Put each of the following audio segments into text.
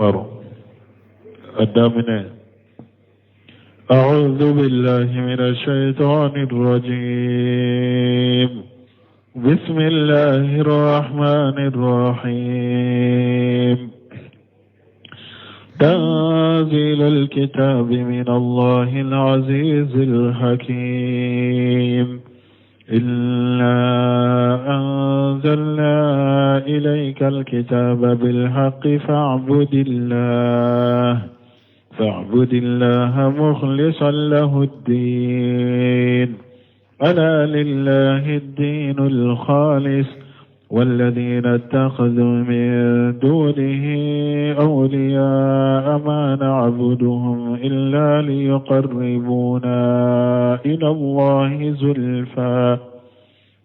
أكبر الدامنة. أعوذ بالله من الشيطان الرجيم. بسم الله الرحمن الرحيم. تنزيل الكتاب من الله العزيز الحكيم. إنا أنزلنا إليك الكتاب بالحق فاعبد الله مخلصا له الدين. ألا لله الدين الخالص والذين اتخذوا من دونه أولياء ما نعبدهم إلا ليقربونا إلى الله زلفى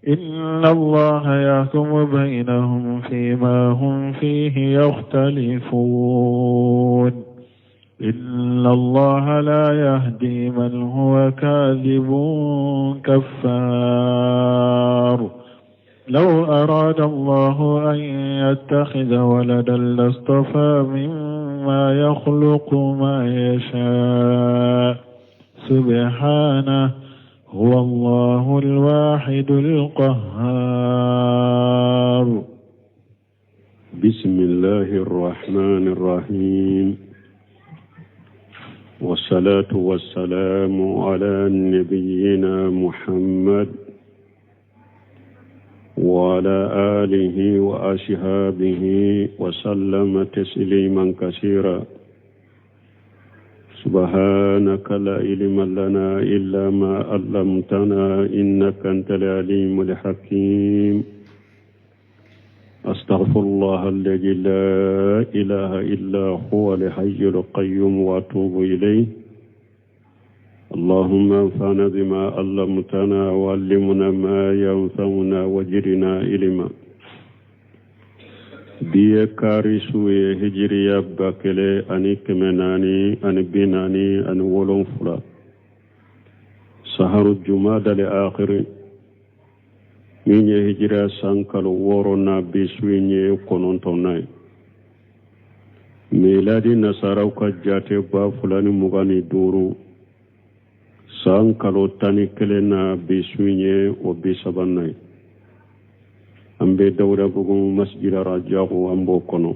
إن الله يحكم بينهم فيما هم فيه يختلفون. إن الله لا يهدي من هو كاذب كفار. لو أراد الله أن يتخذ ولدا لاصطفى مما يخلق ما يشاء سبحانه هو الله الواحد القهار. بسم الله الرحمن الرحيم، والصلاة والسلام على نبينا محمد وعلى آله وأصحابه وسلم تسليما كثيرا. سبحانك لا علم لنا إلا ما علمتنا إنك أنت العليم الحكيم. أستغفر الله الذي لا إله إلا هو الحي القيوم وأتوب إليه. اللهم انفعنا بما علمتنا وعلمنا ما ينفعنا وزدنا علما. Bi ye kari su ye, hijiriya 1447, saharu jumadal akhiri, min ye hijiriya san kalo 6 na, bi su in ye 9nan ye. Miladi nasaraw ka jate 2025, san kalo 11 na, bi su in ye o bi sabanan ye. An bɛ Dawudabugu masjid Rajabu, an b'o kɔnɔ.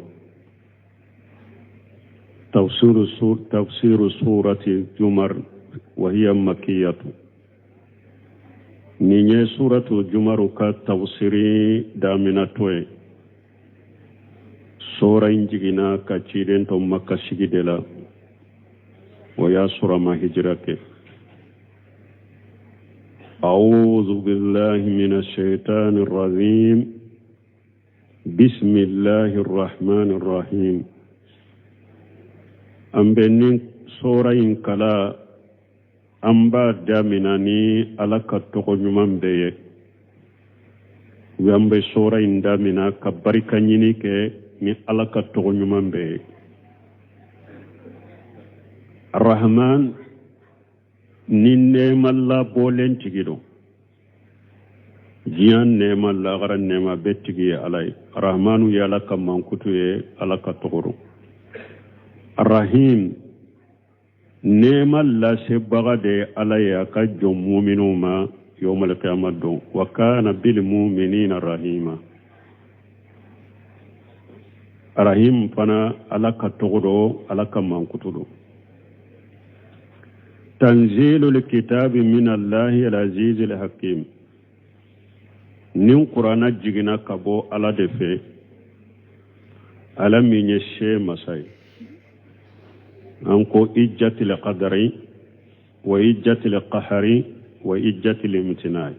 تفسير سورة الزمر وهي مكية. Nin ye suratu Jumaru ka tafsiri daminɛtɔ ye. Sura in jiginna ka ciden to Maka sigi de la, o y'a sɔrɔ a ma hijira kɛ. أعوذ بالله من الشيطان الرجيم. بسم الله الرحمن الرحيم. An bɛ nin sura in kala, an b'a damina ni Ala ka tɔgɔ ɲuman bɛɛ ye. An bɛ sura in damina ka barika ɲini kɛ ni Ala ka tɔgɔ ɲuman bɛɛ ye. Arahman ni nɛɛma labɔlen tigi don. Diɲɛ nɛɛma, lagara nɛɛma bɛɛ tigi ye Ala ye. Arahmanu ye Ala ka mankutu ye, Ala ka tɔgɔ don. Arahim, nɛɛma lasebaga de ye Ala ye a ka jɔn muminw ma yawmal qiyama don. Wa kana bil muminina rahima. Arahim fana Ala ka tɔgɔ don, Ala ka mankutu don. تنزيل الكتاب من الله العزيز الحكيم. Nin Kurana jiginna ka bɔ Ala de fɛ, Ala min ye se masa ye. An ko ijjatil qadari wa ijjatil qahari wa ijjatil imtinai.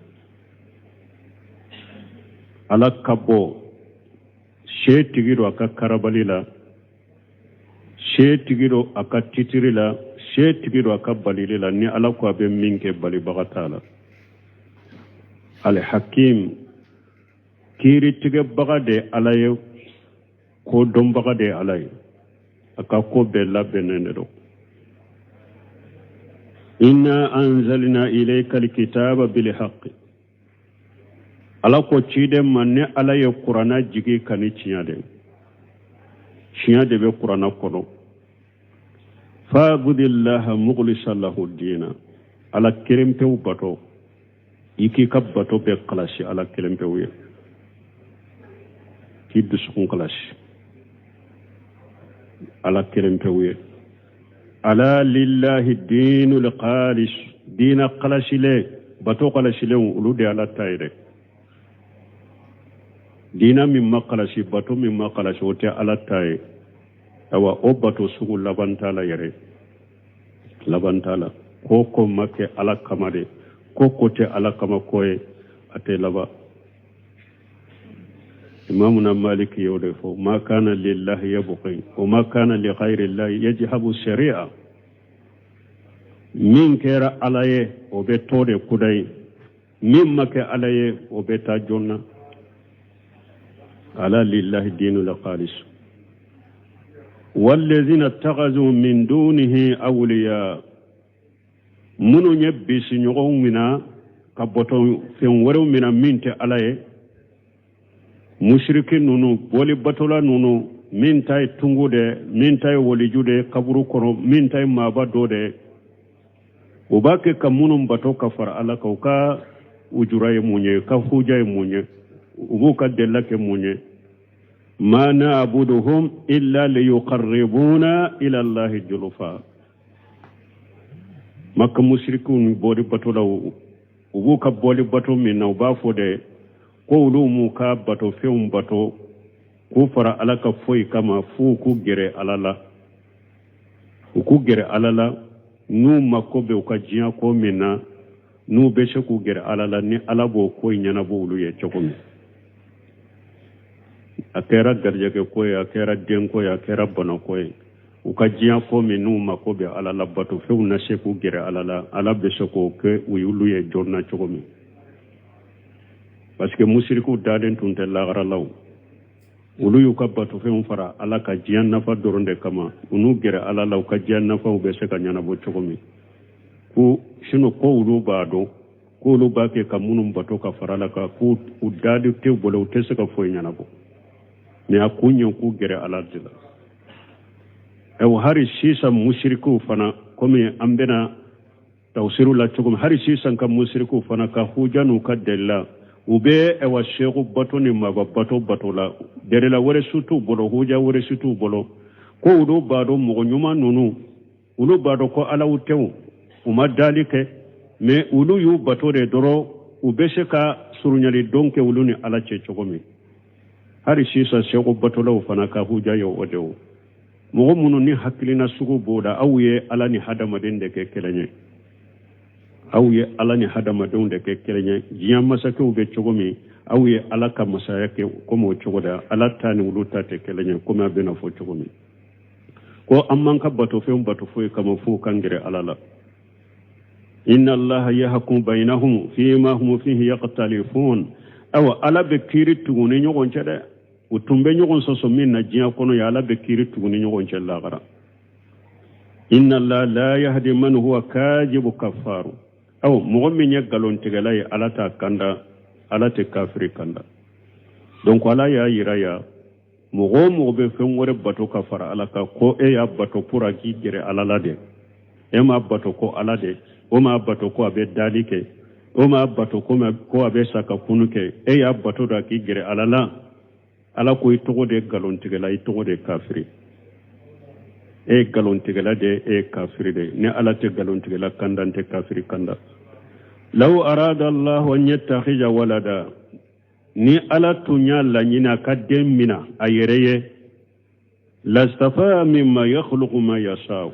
Ala ka bɔ se tigi don a ka karabali la, se tigi don a ka titiri la, se tigi don a ka balili la. Ni Ala ko a bɛ min kɛ, balibaga t'a la. Alhakim, kiiritigɛbaga de Ala ye, ko dɔnbaga de ye Ala ye, a ka ko bɛɛ labɛnnen de don. Inna anzalna ilayka alkitaba bilhaqqi. Ala ko ciden ma, ne Ala ye Kurana jigi ka ni tiɲɛ de. Tiɲɛ de bɛ kuranna kɔnɔ. Fa'budillaha mukhlisan lahu diina. Ala kelen pewu bato. I k'i ka bato bɛɛ kalasi Ala kelen pewu ye. K'i dusukun kalasi Ala kelen pewu ye. Ala lillahi diinul khalis. Diina kalasilen, bato kalasilenw, olu de Ala ta ye dɛ. Diina min ma kalasi, bato min ma kalasi, o tɛ Ala ta ye. Awa, o bato sugu laban t'a la yɛrɛ, laban t'a la. Ko ko ma kɛ Ala kama de, ko ko tɛ Ala kama ko ye, a tɛ laban. Imamuna Maliki y'o de fɔ: ma kana lillahi yabqi wa ma kana li ghayrillahi yajhabu sharia. Min kɛra Ala ye, o bɛ to de kudayi. Min ma kɛ Ala ye, o bɛ taa joona. Ala lillahi dinul khalis. Wallazina ittakhadhu min dunihi awliya, minnu ye bisiɲɔgɔnw mina ka bato fɛn wɛrɛw mina min tɛ Ala ye, musiriki ninnu, boli batola ninnu, min ta ye tungu de, min ta ye waliju de kaburu kɔnɔ, min ta ye maaba dɔ de, u b'a kɛ ka minnu bato ka fara Ala kan, u ka ujura ye mun ye? U ka huja ye mun ye? U b'u ka delila kɛ mun ye? Ma na'buduhum illa liyuqarribuna ila Allahi julfa. Maka musirikiw ni bɔli batolaw, u b'u ka bɔli bato min na, u b'a fɔ de ko olu m'u ka bato fɛnw bato k'u fara Ala ka foyi kama f'u k'u gɛrɛ Ala la, u k'u gɛrɛ Ala la. N'u mako bɛ u ka diɲɛ ko min na, n'u bɛ se k'u gɛrɛ Ala la, ni Ala b'o ko in ɲɛnabɔ olu ye cogo min, a kɛra garijɛgɛ ko ye, a kɛra denko ye, a kɛra banako ye, u ka diɲɛ ko min n'u mako bɛ Ala la, bato fɛnw na se k'u gɛrɛ Ala la, Ala bɛ se k'o kɛ u y'olu ye joona cogo min. Parce que musirikiw dalen tun tɛ lahara la. Olu y'u ka batofɛnw fara Ala ka diɲɛ nafa dɔrɔn de kama, u n'u gɛrɛ Ala la, u ka diɲɛ nafaw bɛ se ka ɲɛnabɔ cogo min. Ko sinon ko olu b'a dɔn ko olu b'a kɛ ka minnu bato ka fara Ala kan, k'u u dali tɛ bolo, u tɛ se ka foyi ɲɛnabɔ. Mais a kun ye k'u gɛrɛ Ala de la. Ayiwa, hali sisan musirikiw fana, komi an bɛna tafsiru la cogo min, hali sisan ka musirikiw fana ka huja n'u ka delila, u bɛ ayiwa seku bato ni maba bato bato la. Delila wɛrɛ su t'u bolo, huja wɛrɛ su t'u bolo, ko olu b'a dɔn mɔgɔ ɲuman ninnu, olu b'a dɔn ko Alaw tɛ, u ma dali kɛ, mais olu y'u bato de dɔrɔn, u bɛ se ka surunyali don kɛ olu ni Ala cɛ cogo min. Hali sisan seku batolaw fana ka huja ye o de o. Mɔgɔ minnu ni hakilina sugu b'o la, aw ye Ala ni hadamaden de kɛ kelen ye, aw ye Ala ni hadamadenw de kɛ kelen ye. Diɲɛ masakɛw bɛ cogo min, aw ye Ala ka masaya kɛ komi o cogo da. Ala ta ni olu ta tɛ kelen ye, komi a bɛna fɔ cogo min ko an man ka batofɛnw bato foyi kama f'u kan gɛrɛ Ala la. Inna Allaha yahkum bainahum fima hum fihi yaqtalifun. Awa, Ala bɛ kiiri tugu ni ɲɔgɔn cɛ dɛ. U tun bɛ ɲɔgɔn sɔsɔ min na diɲɛ kɔnɔ ye, Ala bɛ kiiri tugu ni ɲɔgɔn cɛ lahara. Inna Allah la yahdi man huwa kajibu kafaru. Aw, mɔgɔ min ye nkalontigɛla ye, Ala t'a kanda, Ala tɛ kafiri kanda. Donc Ala y'a yira ya, mɔgɔ o mɔgɔ bɛ fɛn wɛrɛ bato ka fara Ala kan, ko e y'a bato pour a k'i gɛrɛ Ala la dɛ, e m'a bato ko Ala dɛ, o m'a bato ko a bɛ dali kɛ, o m'a bato ko a bɛ sa ka kunu kɛ, e y'a bato da k'i gɛrɛ Ala la. Ala ko i tɔgɔ de nkalontigɛla, i tɔgɔ de kafiri. E ye nkalontigɛla de, e ye kafiri de. Ni Ala tɛ nkalontigɛla kanda, n tɛ kafiri kanda. Law arada Allahu an yattakhidha walada, ni Ala tun y'a laɲini a ka den mina a yɛrɛ ye, lastafa mimma yakhluqu ma yasha.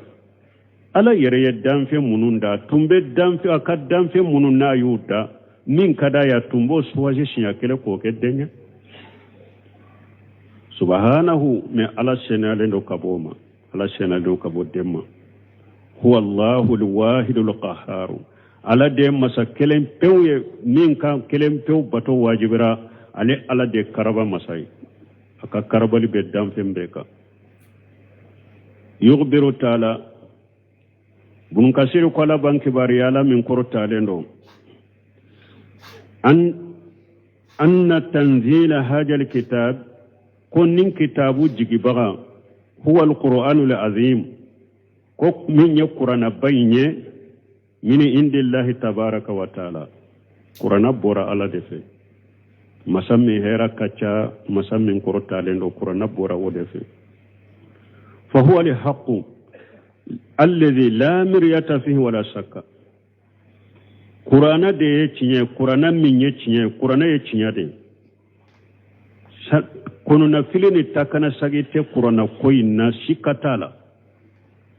Ala yɛrɛ ye danfɛn minnu da, tun bɛ danfɛn a ka danfɛn minnu n'a y'u da, min ka d'a ye, a tun b'o choisi siɲɛ kelen k'o kɛ den ye. Subhanahu, mais Ala seniyalen don ka bɔ o ma, Ala seniyalen don ka bɔ den ma. Huwa Allahu alwahidul qahharu. Ala de masa kelen pewu ye, min kan kelen pewu bato wajibira. Ale Ala de karaba masa ye, a ka karabali bɛ danfɛn bɛɛ kan. Yukhbiru taala Bunkasiri ko Ala b'an kibaruya, Ala min kɔrɔtalen don, an anna tanzila hajal kitab, ko nin kitabu jigibaga Huwa alqur'anu alazim, ko min ye kuranaba in ye, min indillahi tabaraka wa taala, kurana bɔra Ala de fɛ, masa min hɛra ka ca, masa min kɔrɔtalen don, kurana bɔra o de fɛ. Fa huwa alhaqu alladhi la miryata fihi wala shakka, kurana de ye tiɲɛ, kurana min ye tiɲɛ, kurana ye tiɲɛ de ye, kɔnɔnafili ni takanasagi tɛ kurana ko in na, sika t'a la.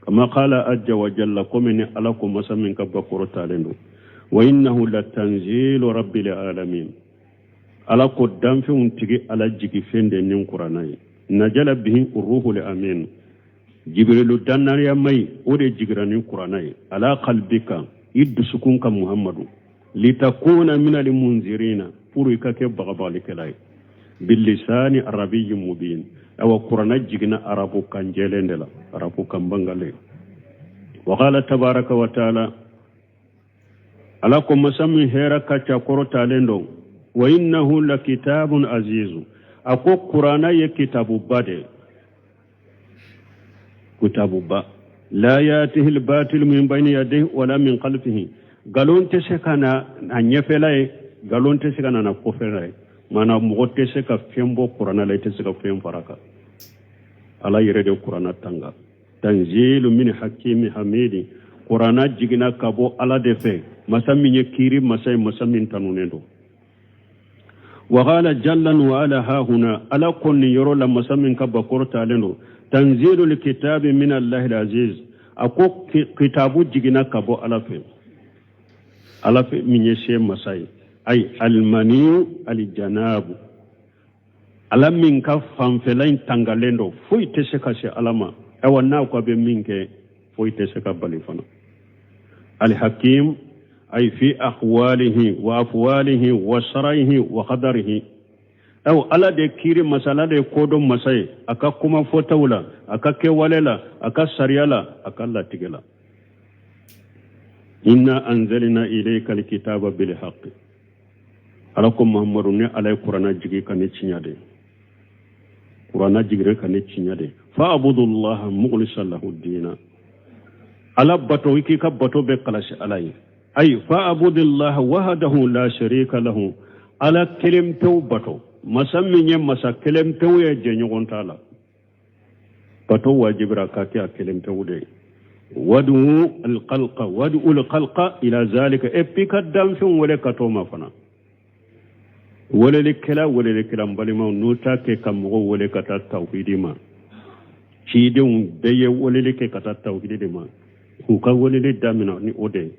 Kama qala ajja wa jalla, komi ni Ala ko, masa min ka bakɔrɔtalen don, wa innahu latanzilu rabbil alamin, Ala ko danfɛnw tigi Ala jigifɛn de ni kurana ye. Najala bihi ruhul amin, Jibrilu dannayama o de jigira ni kurana ye, ala qalbika, i dusukun kan Muhammadu, litakuna minal munzirina, pour i ka kɛ bagabagalikɛla ye, bilisani arabiyyin mubin. Awa kurana jiginna arabu kan jɛlen de la, arabu kan bangalen. Wa qala tabaraka wa taala, Ala ko, masa min hɛrɛ ka ca, kɔrɔtalen don, wa innahu lakitabun azizu, a ko kurana ye kitabuba de, kitabuba, la yatihi albatil min bayni yadayhi wala min khalfihi, galon tɛ se ka na a ɲɛfɛla ye, galon tɛ se ka na kɔfɛla ye, maana mɔgɔ tɛ se ka fɛn bɔ kurana la, i tɛ se ka fɛn fara kan. Ala yɛrɛ de kurana tanga. Tanzilu min hakimi hamidi, kurana jiginna ka bɔ Ala de fɛ, masa min ye kiiri masa ye, masa min tanunen don. Wa qala jalla wa ala hahuna, Ala ko nin yɔrɔ la, masa min ka bakɔrɔ talen don, tanzilu kitabi min allahi aziz, a ko kitabu jiginna ka bɔ Ala fɛ, Ala fɛ min ye se masa ye, ay almaniyu alijanabu, Ala min ka fanfɛla in tangalen don, foyi tɛ se ka se Ala ma. Ayiwa, n'a ko a bɛ min kɛ, foyi tɛ se ka bali fana. Alhakim, ay fi akhwalihi wa afwalihi wa saraihi wa qadarihi. Aw Ala de kiiri masa, Ala de kodɔn masa ye, a ka kuma fɔtaw la, a ka kɛwale la, a ka sariya la, a ka latigɛ la. Inna anzalna ilayka alkitaba bilhaqqi, Ala ko Muhammadu, ne Ala ye kurana jigi ka ne tiɲɛ de, kurana jigira ka ne tiɲɛ de. Fa abudullaha mukhlisan lahu dina, Ala bato, i k'i ka bato bɛɛ kalasi Ala ye. Ayi fa abudullaha wahdahu la sharika lahu, Ala kelen pewu bato, masa min ye masa kelen pewu ye, jɛɲɔgɔn t'a la, bato wajibira ka kɛ a kelen pewu de ye. Wadu alkhalqa, wadu alkhalqa ila zalika, et puis ka danfɛnw wele ka t'o ma fana. Welelikɛla, welelikɛla, n balimaw, n'u t'a kɛ ka mɔgɔw wele ka taa tawhidi ma, cidenw bɛɛ ye weleli kɛ ka taa tawhidi de ma, k'u ka weleli daminɛ ni o de ye.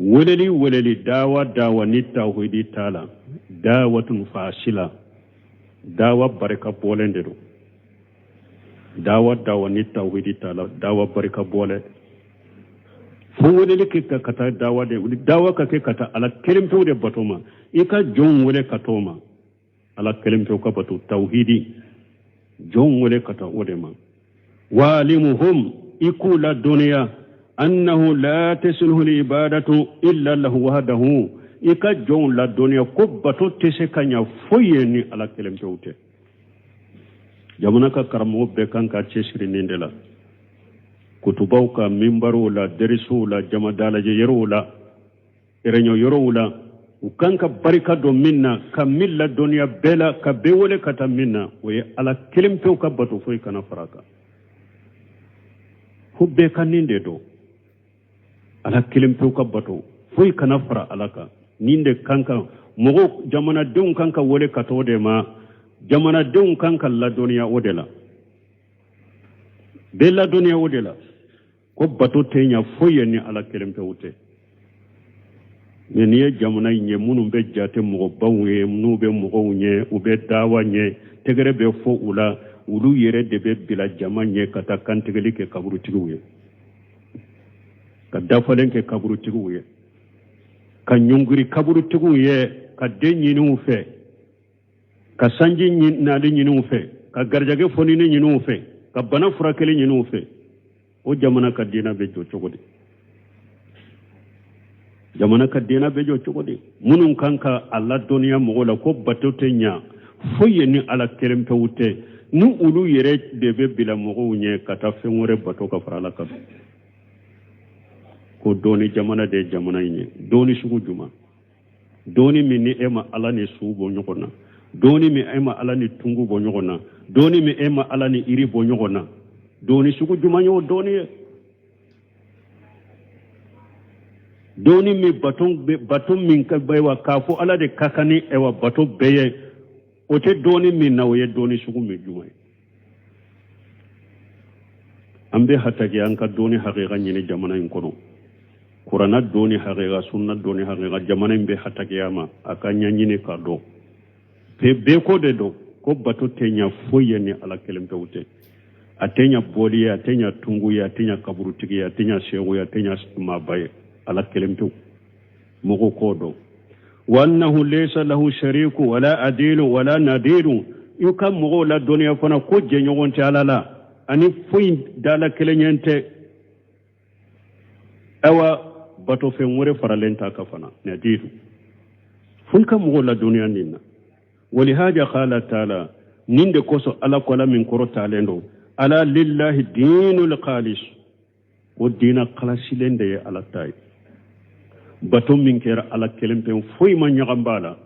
Weleli, weleli, dawa, dawa ni tawhidi t'a la, dawatun fasila, dawa barika bɔlen de don. Dawa, dawa ni tawhidi t'a la, dawa barika bɔlen. Fo weleli kɛ ka taa dawa de, dawa ka kɛ ka taa Ala kelen pewu de bato ma. I ka jɔnw wele ka t'o ma, Ala kelen pewu ka bato, tawhidi, jɔnw wele ka taa o de ma. Walimuhum, i k'u ladɔnniya, annahu la tasluhu ibadatu illa lahu wahdahu, i ka jɔnw ladɔnniya ko bato tɛ se ka ɲa foyi ye ni Ala kelen pewu tɛ. Jamana ka karamɔgɔ bɛɛ kan ka cɛsiri nin de la, kutubaw ka minbariw la, derisiw la, jama dalajɛ yɔrɔw la, réunion yɔrɔw la, u kan ka barika don min na, ka min ladɔnniya bɛɛ la, ka bɛɛ wele ka taa min na, o ye Ala kelen pewu ka bato, foyi kana fara kan. Fo bɛɛ ka nin de dɔn, Ala kelen pewu ka bato, foyi kana fara Ala kan. Nin de kan ka mɔgɔw, jamanadenw kan ka wele ka t'o de ma, jamanadenw kan ka ladɔnniya o de la, bɛɛ ladɔnniya o de la ko bato tɛ ɲa foyi ye ni Ala kelen pewu tɛ. Mɛ n'i ye jamana in ye, minnu bɛ jate mɔgɔbaw ye, n'u bɛ mɔgɔw ɲɛ, u bɛ dawa ɲɛ, tɛgɛrɛ bɛ fɔ u la, olu yɛrɛ de bɛ bila jama ɲɛ ka taa kantigɛli kɛ kaburutigiw ye, ka dafalen kɛ kaburutigiw ye, ka ɲɔngiri kaburutigiw ye, ka den ɲini u fɛ, ka sanji nali ɲini u fɛ, ka garijɛgɛ fonini ɲini u fɛ, ka bana furakɛli ɲini u fɛ. O jamana ka diinɛ bɛ jɔ cogo di? Jamana ka diinɛ bɛ jɔ cogo di? Minnu kan ka a ladɔnniya mɔgɔw la ko bato tɛ ɲa foyi ye ni Ala kelen pewu tɛ. Ni olu yɛrɛ de bɛ bila mɔgɔw ɲɛ ka taa fɛn wɛrɛ bato ka fara Ala kan. Ko dɔnni jamana de ye jamana in ye. Dɔnni sugu jumɛn? Dɔnni min ni e ma Ala ni su bɔ ɲɔgɔn na, dɔnni min e ma Ala ni tungu bɔ ɲɔgɔn na, dɔnni min e ma Ala ni iri bɔ ɲɔgɔn na, dɔnni sugu jumɛn y'o dɔnni ye? Dɔnni min bato min ka ayiwa k'a fɔ Ala de ka kan ni ayiwa bato bɛɛ ye, o tɛ dɔnni min na, o ye dɔnni sugu min jumɛn ye? An bɛ hataki an ka dɔnni hakika ɲini jamana in kɔnɔ. Kurana dɔnni hakika, sunna dɔnni hakika, jamana in bɛ hatakiya ma a ka ɲɛɲini k'a dɔn. Bɛɛ ko de dɔn ko bato tɛ ɲa foyi ye ni Ala kelen pewu tɛ. A tɛ ɲa bɔli ye, a tɛ ɲa tungu ye, a tɛ ɲa kaburutigi ye, a tɛ ɲa seku ye, a tɛ ɲa maaba ye, Ala kelen pewu. Mɔgɔw k'o dɔn. Wa annahu laysa lahu shariku wala adilu wala nadiru. I ka mɔgɔw ladɔnniya fana ko jɛɲɔgɔn tɛ Ala la, ani foyi dala kelen ɲɛ tɛ. Ayiwa, batofɛn wɛrɛ faralen t'a kan fana, nadiru. Fo i ka mɔgɔw ladɔnniya nin na. Walihaja qala taala, nin de kosɔn Ala ko, Ala min kɔrɔtalen don, ala lillahi dinul khalis, ko diina kalasilen de ye Ala ta ye. Bato min kɛra Ala kelen pe, foyi ma ɲagam b'a la,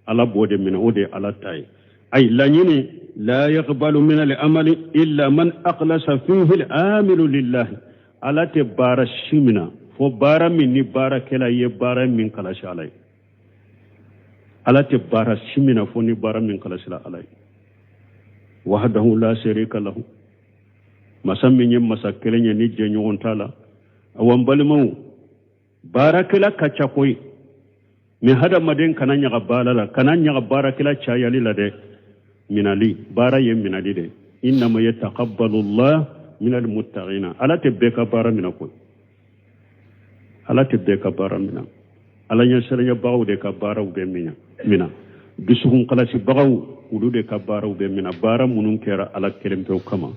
Ala b'o de minɛ, o de ye Ala ta ye. Ayi laɲini, la yaqbalu min al-amali illa man akhlasa fihi al-amilu lillahi. Ala tɛ baara si minɛ fo baara min ni baarakɛla ye baara min kalasi Ala ye. Ala tɛ baara si minɛ fo ni baara min kalasila Ala ye. Wahdahu la sharika lahu, masa min ye masa kelen ye ni jɛɲɔgɔn t'a la. Awa n balimaw, baarakɛla ka ca koyi, mɛ hadamaden kana ɲaga baara la, kana ɲaga baarakɛla cayali la dɛ. Minali baara ye minali de. Innama yataqabbalu llah min almuttaqina. Ala tɛ bɛɛ ka baara minɛ koyi, Ala tɛ bɛɛ ka baara minɛ. Ala ɲɛsiranɲɛbagaw de ka baaraw bɛ minɛ, dusukun kalasibagaw olu de ka baaraw bɛ minɛ, baara minnu kɛra Ala kelen pewu kama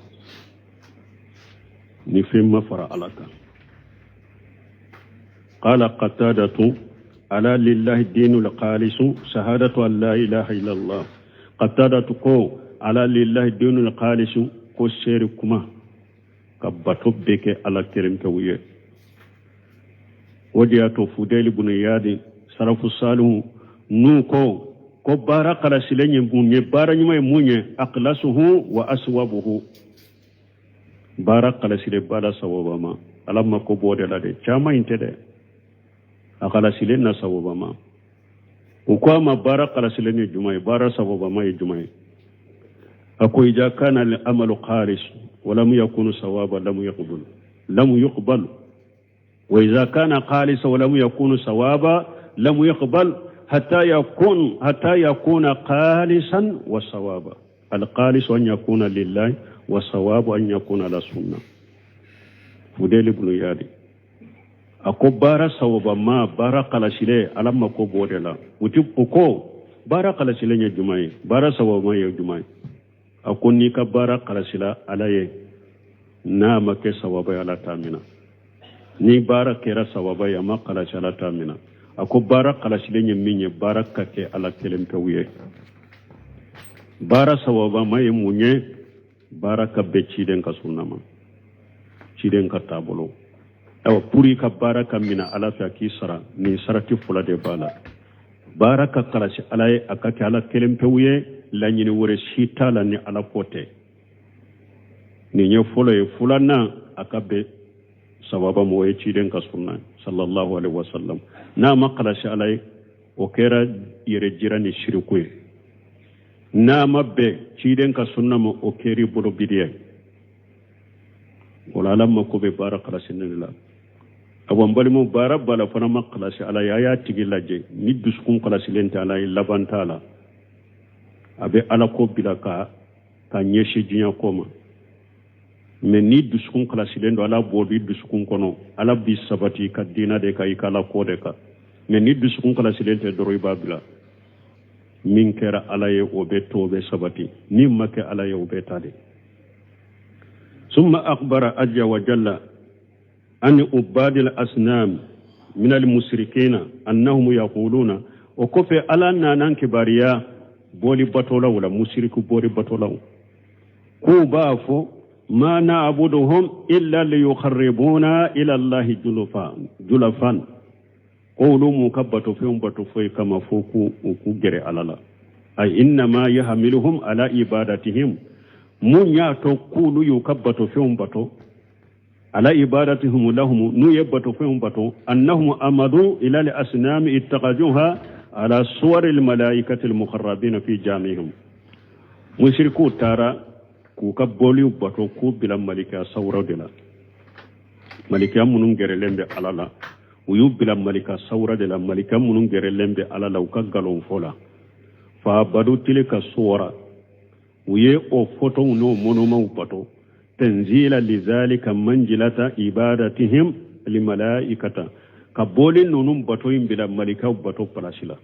ni fɛn ma fara Ala kan. Qala Qatadatu, ala lillahi dinul khalisu shahadatu an la ilaha illallah. Qatadatu ko ala lillahi dinul khalisu, ko seere kuma ka bato bɛɛ kɛ Ala kelen pewu ye. O de y'a to Fudayili bunu Iyadi, salafu salihu n'u ko baara kalasilen ye mun ye, baara ɲuman ye mun ye? Akhlasuhu wa aswabuhu, baara kalasilen baara sawaba ma. Ala mako b'o de la dɛ, caman in tɛ dɛ, a kalasilen na sawaba ma. U ko a ma baara kalasilen ye jumɛn ye, baara sawaba ma ye jumɛn ye? A ko ija kana al amalu khalis wa lam yakunu sawaba lam yaqbal, lam yuqbal. Wa iza kana khalisa wa lam yakunu sawaba lam yuqbal hatta yakun, hatta yakuna khalisan wa sawaba. Al khalisu an yakuna lillahi wa sawabu an yakuna ala sunna. Fudayl ibn Iyad a ko baara sawaba ma, baara kalasilen, Ala mako b'o de la. U ti o ko baara kalasilen ye jumɛn ye, baara sawaba ye jumɛn ye? A ko n'i ka baara kalasila Ala ye, n'a ma kɛ sawaba ye, Ala t'a minɛ. Ni baara kɛra sawaba ye, a ma kalasi, Ala t'a minɛ. A ko baara kalasilen ye min ye, baara ka kɛ Ala kelen pewu ye. Baara sawaba ma ye mun ye? Baara ka bɛn ciden ka sunna ma, ciden ka taabolo. Ayiwa, pour i ka baara ka minɛ Ala fɛ, a k'i sara, nin sarati fila de b'a la. Baara ka kalasi Ala ye, a ka kɛ Ala kelen pewu ye, laɲini wɛrɛ si t'a la ni Ala ko tɛ. Nin ye fɔlɔ ye. Filanan, a ka bɛn sawaba ma, o ye ciden ka sunna sallallahu alaihi wasallam. N'a ma kalasi Ala ye, o kɛra yɛrɛ jira ni siriku ye. N'a ma bɛn ciden ka sunna ma, o kɛra i bolo bidiya ye. O la Ala mako bɛ baara kalasinen de la. Awa n balimaw, baara b'a la fana ma kalasi Ala ye, a y'a tigi lajɛ, ni dusukun kalasilen tɛ Ala ye, laban t'a la. A bɛ Ala ko bila ka ɲɛsin diɲɛ ko ma. Mɛ ni dusukun kalasilen don, Ala b'o di dusukun kɔnɔ, Ala b'i sabati i ka diinɛ de kan, i ka Ala ko de kan. Mɛ ni dusukun kalasilen tɛ dɔrɔn, i b'a bila. Min kɛra Ala ye, o bɛ to, o bɛ sabati. Min ma kɛ Ala ye, o bɛ taa de. Summa akhbara azza wa jalla an ubadil asnam min al musrikina annahum yaquluna. O kɔfɛ, Ala nana kibaruya boli batolaw la, musiriku boli batolaw. K'u b'a fɔ ma na'buduhum illa liyuqarribuna ila Allahi julafan, ko olu m'u ka batofɛnw bato foyi kama fo k'u u k'u gɛrɛ Ala la. Ay innama yahmiluhum ala ibadatihim, mun y'a to k'olu y'u ka batofɛnw bato, ala ibadatihim lahum, n'u ye batofɛnw bato, annahum amadu ila al asnami ittakajuha ala suwari al malaikati al muqarrabina fi jamihim. Musirikuw taara k'u ka boliw bato k'u bila malika sawura de la, malika minnu gɛrɛlen bɛ Ala la, u y'u bila malika sawura de la, malika minnu gɛrɛlen bɛ Ala la u ka nkalon fɔ la. Fa abadu tilka suwara, u ye o fotow n'o monumanw bato, tanzila lizalika manjilata ibadatihim limalaikata, ka boli ninnu bato in bila malikaw bato palasi la,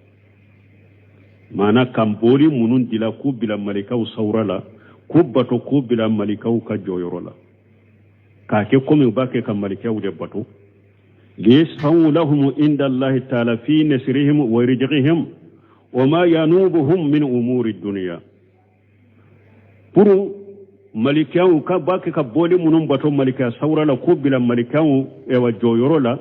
maana ka boli minnu dila k'u bila malikaw sawura la, k'u bato k'u bila malikaw ka jɔyɔrɔ la, k'a kɛ komi u b'a kɛ ka malikaw de bato. Liyasfa'u lahum inda Allahi ta'ala fi nasrihim wa rizqihim wa ma yanubuhum min umuri dunya, pour malikaw ka b'a kɛ ka boli minnu bato malika sawura la, k'u bila malikaw ɛwa jɔyɔrɔ la,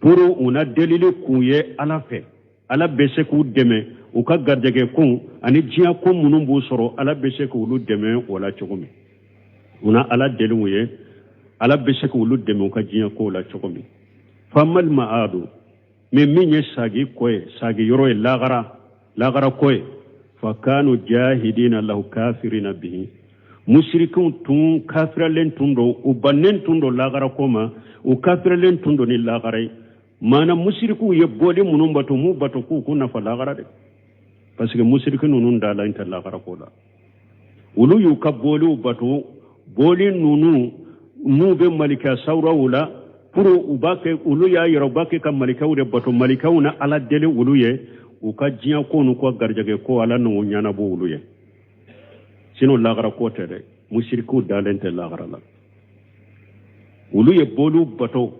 pour u na delili k'u ye Ala fɛ, Ala bɛ se k'u dɛmɛ u ka garijɛgɛ ko ani diɲɛ ko minnu b'u sɔrɔ, Ala bɛ se k'olu dɛmɛ o la cogo min, u na Ala deli u ye, Ala bɛ se k'olu dɛmɛ u ka diɲɛ kow la cogo min. Famal ma'adu, mais min ye sagi ko ye, sagi yɔrɔ ye, lagara lagara ko ye, fa kanu jahidina lahu kafirina bihi, musirikiw tun kafiralen tun don, u bannen tun don lagara ko ma, u kafiralen tun don ni lagara ye. Maana musirikiw ye bɔli minnu bato, m'u bato k'u k'u nafa lagara dɛ, parce que musiriki ninnu dalen tɛ lagara ko la. Olu y'u ka bɔliw bato, bɔli ninnu n'u bɛ malika sawuraw la, pour u b'a kɛ, olu y'a yɛrɛ u b'a kɛ ka malikaw de bato, malikaw na Ala deli olu ye u ka diɲɛ ko n'u ka garijɛgɛ ko, Ala n'o ɲɛnabɔ olu ye. Sinon lagara ko tɛ dɛ, musirikiw dalen tɛ lagara la. Olu ye bɔliw bato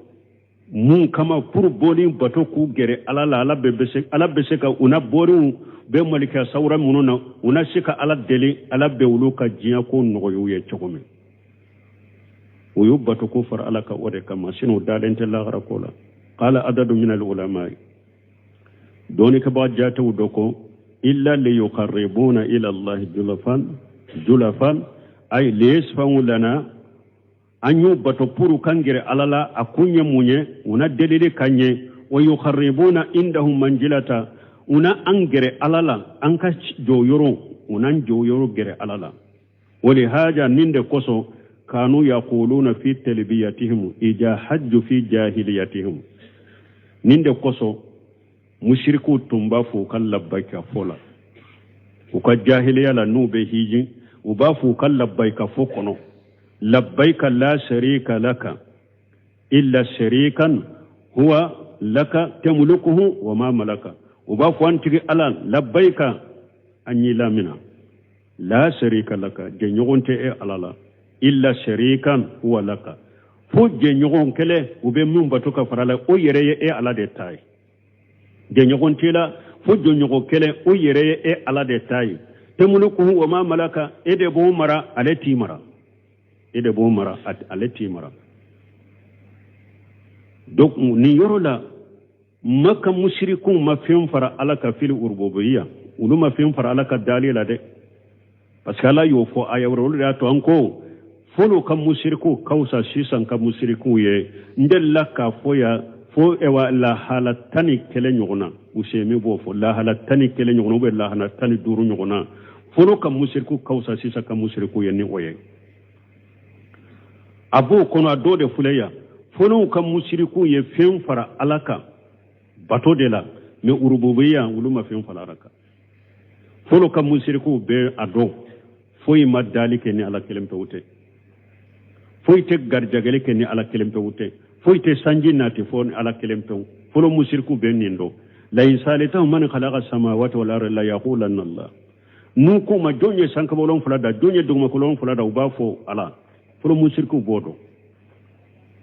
mun kama? Pour bɔli bato k'u gɛrɛ Ala la, Ala bɛ se ka u na bɔliw bɛ malika sawura minnu na, u na se ka Ala deli, Ala bɛ olu ka diɲɛ ko nɔgɔya u ye cogo min. U y'u bato ko fara Ala ka o de kama, sinon u dalen tɛ lagara ko la. Qala adadu min al ulama, dɔnnikɛbaga jatew dɔ ko illa liyuqarribuna ila Allahi julafan julafan, ay liyasfa'u lana, an y'u bato pour kan gɛrɛ Ala la, a kun ye mun ye? U na delili ka ɲɛ, wa yuqarribuna indahum manjilata, u na an gɛrɛ Ala la, an ka jɔyɔrɔ, u n'an jɔyɔrɔ gɛrɛ Ala la. Walihaja, nin de kosɔn, kanu yaquluna fi talbiyatihim ija hajju fi jahiliyatihim, nin de kosɔn musirikiw tun b'a fɔ u ka labbayika fɔ la, u ka jahiliya la, n'u bɛ hiji, u b'a fɔ u ka labbayika fɔ kɔnɔ, labbayika la sharika laka illa sharikan huwa laka tamlukuhu wa ma malaka. U b'a fɔ an tigi Ala, labbayika, an y'i lamina, la sharika laka, jɛɲɔgɔn tɛ e Ala la, illa sharikan huwa laka, fo jɛɲɔgɔn kɛlɛ u bɛ min bato ka fara la, o yɛrɛ ye e Ala de ta ye. Jɛɲɔgɔn t'i la fo jɔɲɔgɔn kɛlɛ, o yɛrɛ ye e Ala de ta ye. Tamlukuhu wa ma malaka, e de b'o mara, ale t'i mara, e de b'o mara, ale t'i mara. Donc nin yɔrɔ la, Maka musirikiw ma fɛn fara Ala ka fili urububiya, olu ma fɛn fara Ala ka dali la dɛ, parce que Ala y'o fɔ aya wɛrɛ. Olu de y'a to an ko fɔlɔ ka musirikiw ka fisa sisan ka musirikiw ye. N delila k'a fɔ yan fo ɛwa lahala 11 ɲɔgɔn na, Useyimi b'o fɔ, lahala 11 ɲɔgɔn na ou bien lahala 15 ɲɔgɔn na, fɔlɔ ka musirikiw ka fisa sisan ka musirikiw ye ni o ye. A b'o kɔnɔ, a dɔw de filɛ yan. Fɔlɔw ka musirikiw ye fɛn fara Ala kan bato de la, mais urububiya, olu ma fɛn fara Ala kan. Fɔlɔ ka musirikiw bɛ a dɔn foyi ma dali kɛ ni Ala kelen pewu tɛ, foyi tɛ garijɛgɛli kɛ ni Ala kelen pewu tɛ, foyi tɛ sanji nati fɔ ni Ala kelen pewu. Fɔlɔ musirikiw bɛ nin dɔn. La in salitahum man khalaqa samawati wal ardi la yaqulanna Allah. N'u k'u ma jɔn ye sankaba wolonfila da, jɔn ye dugumakolo wolonfila da, u b'a fɔ Ala. Fɔlɔ musirikiw b'o dɔn,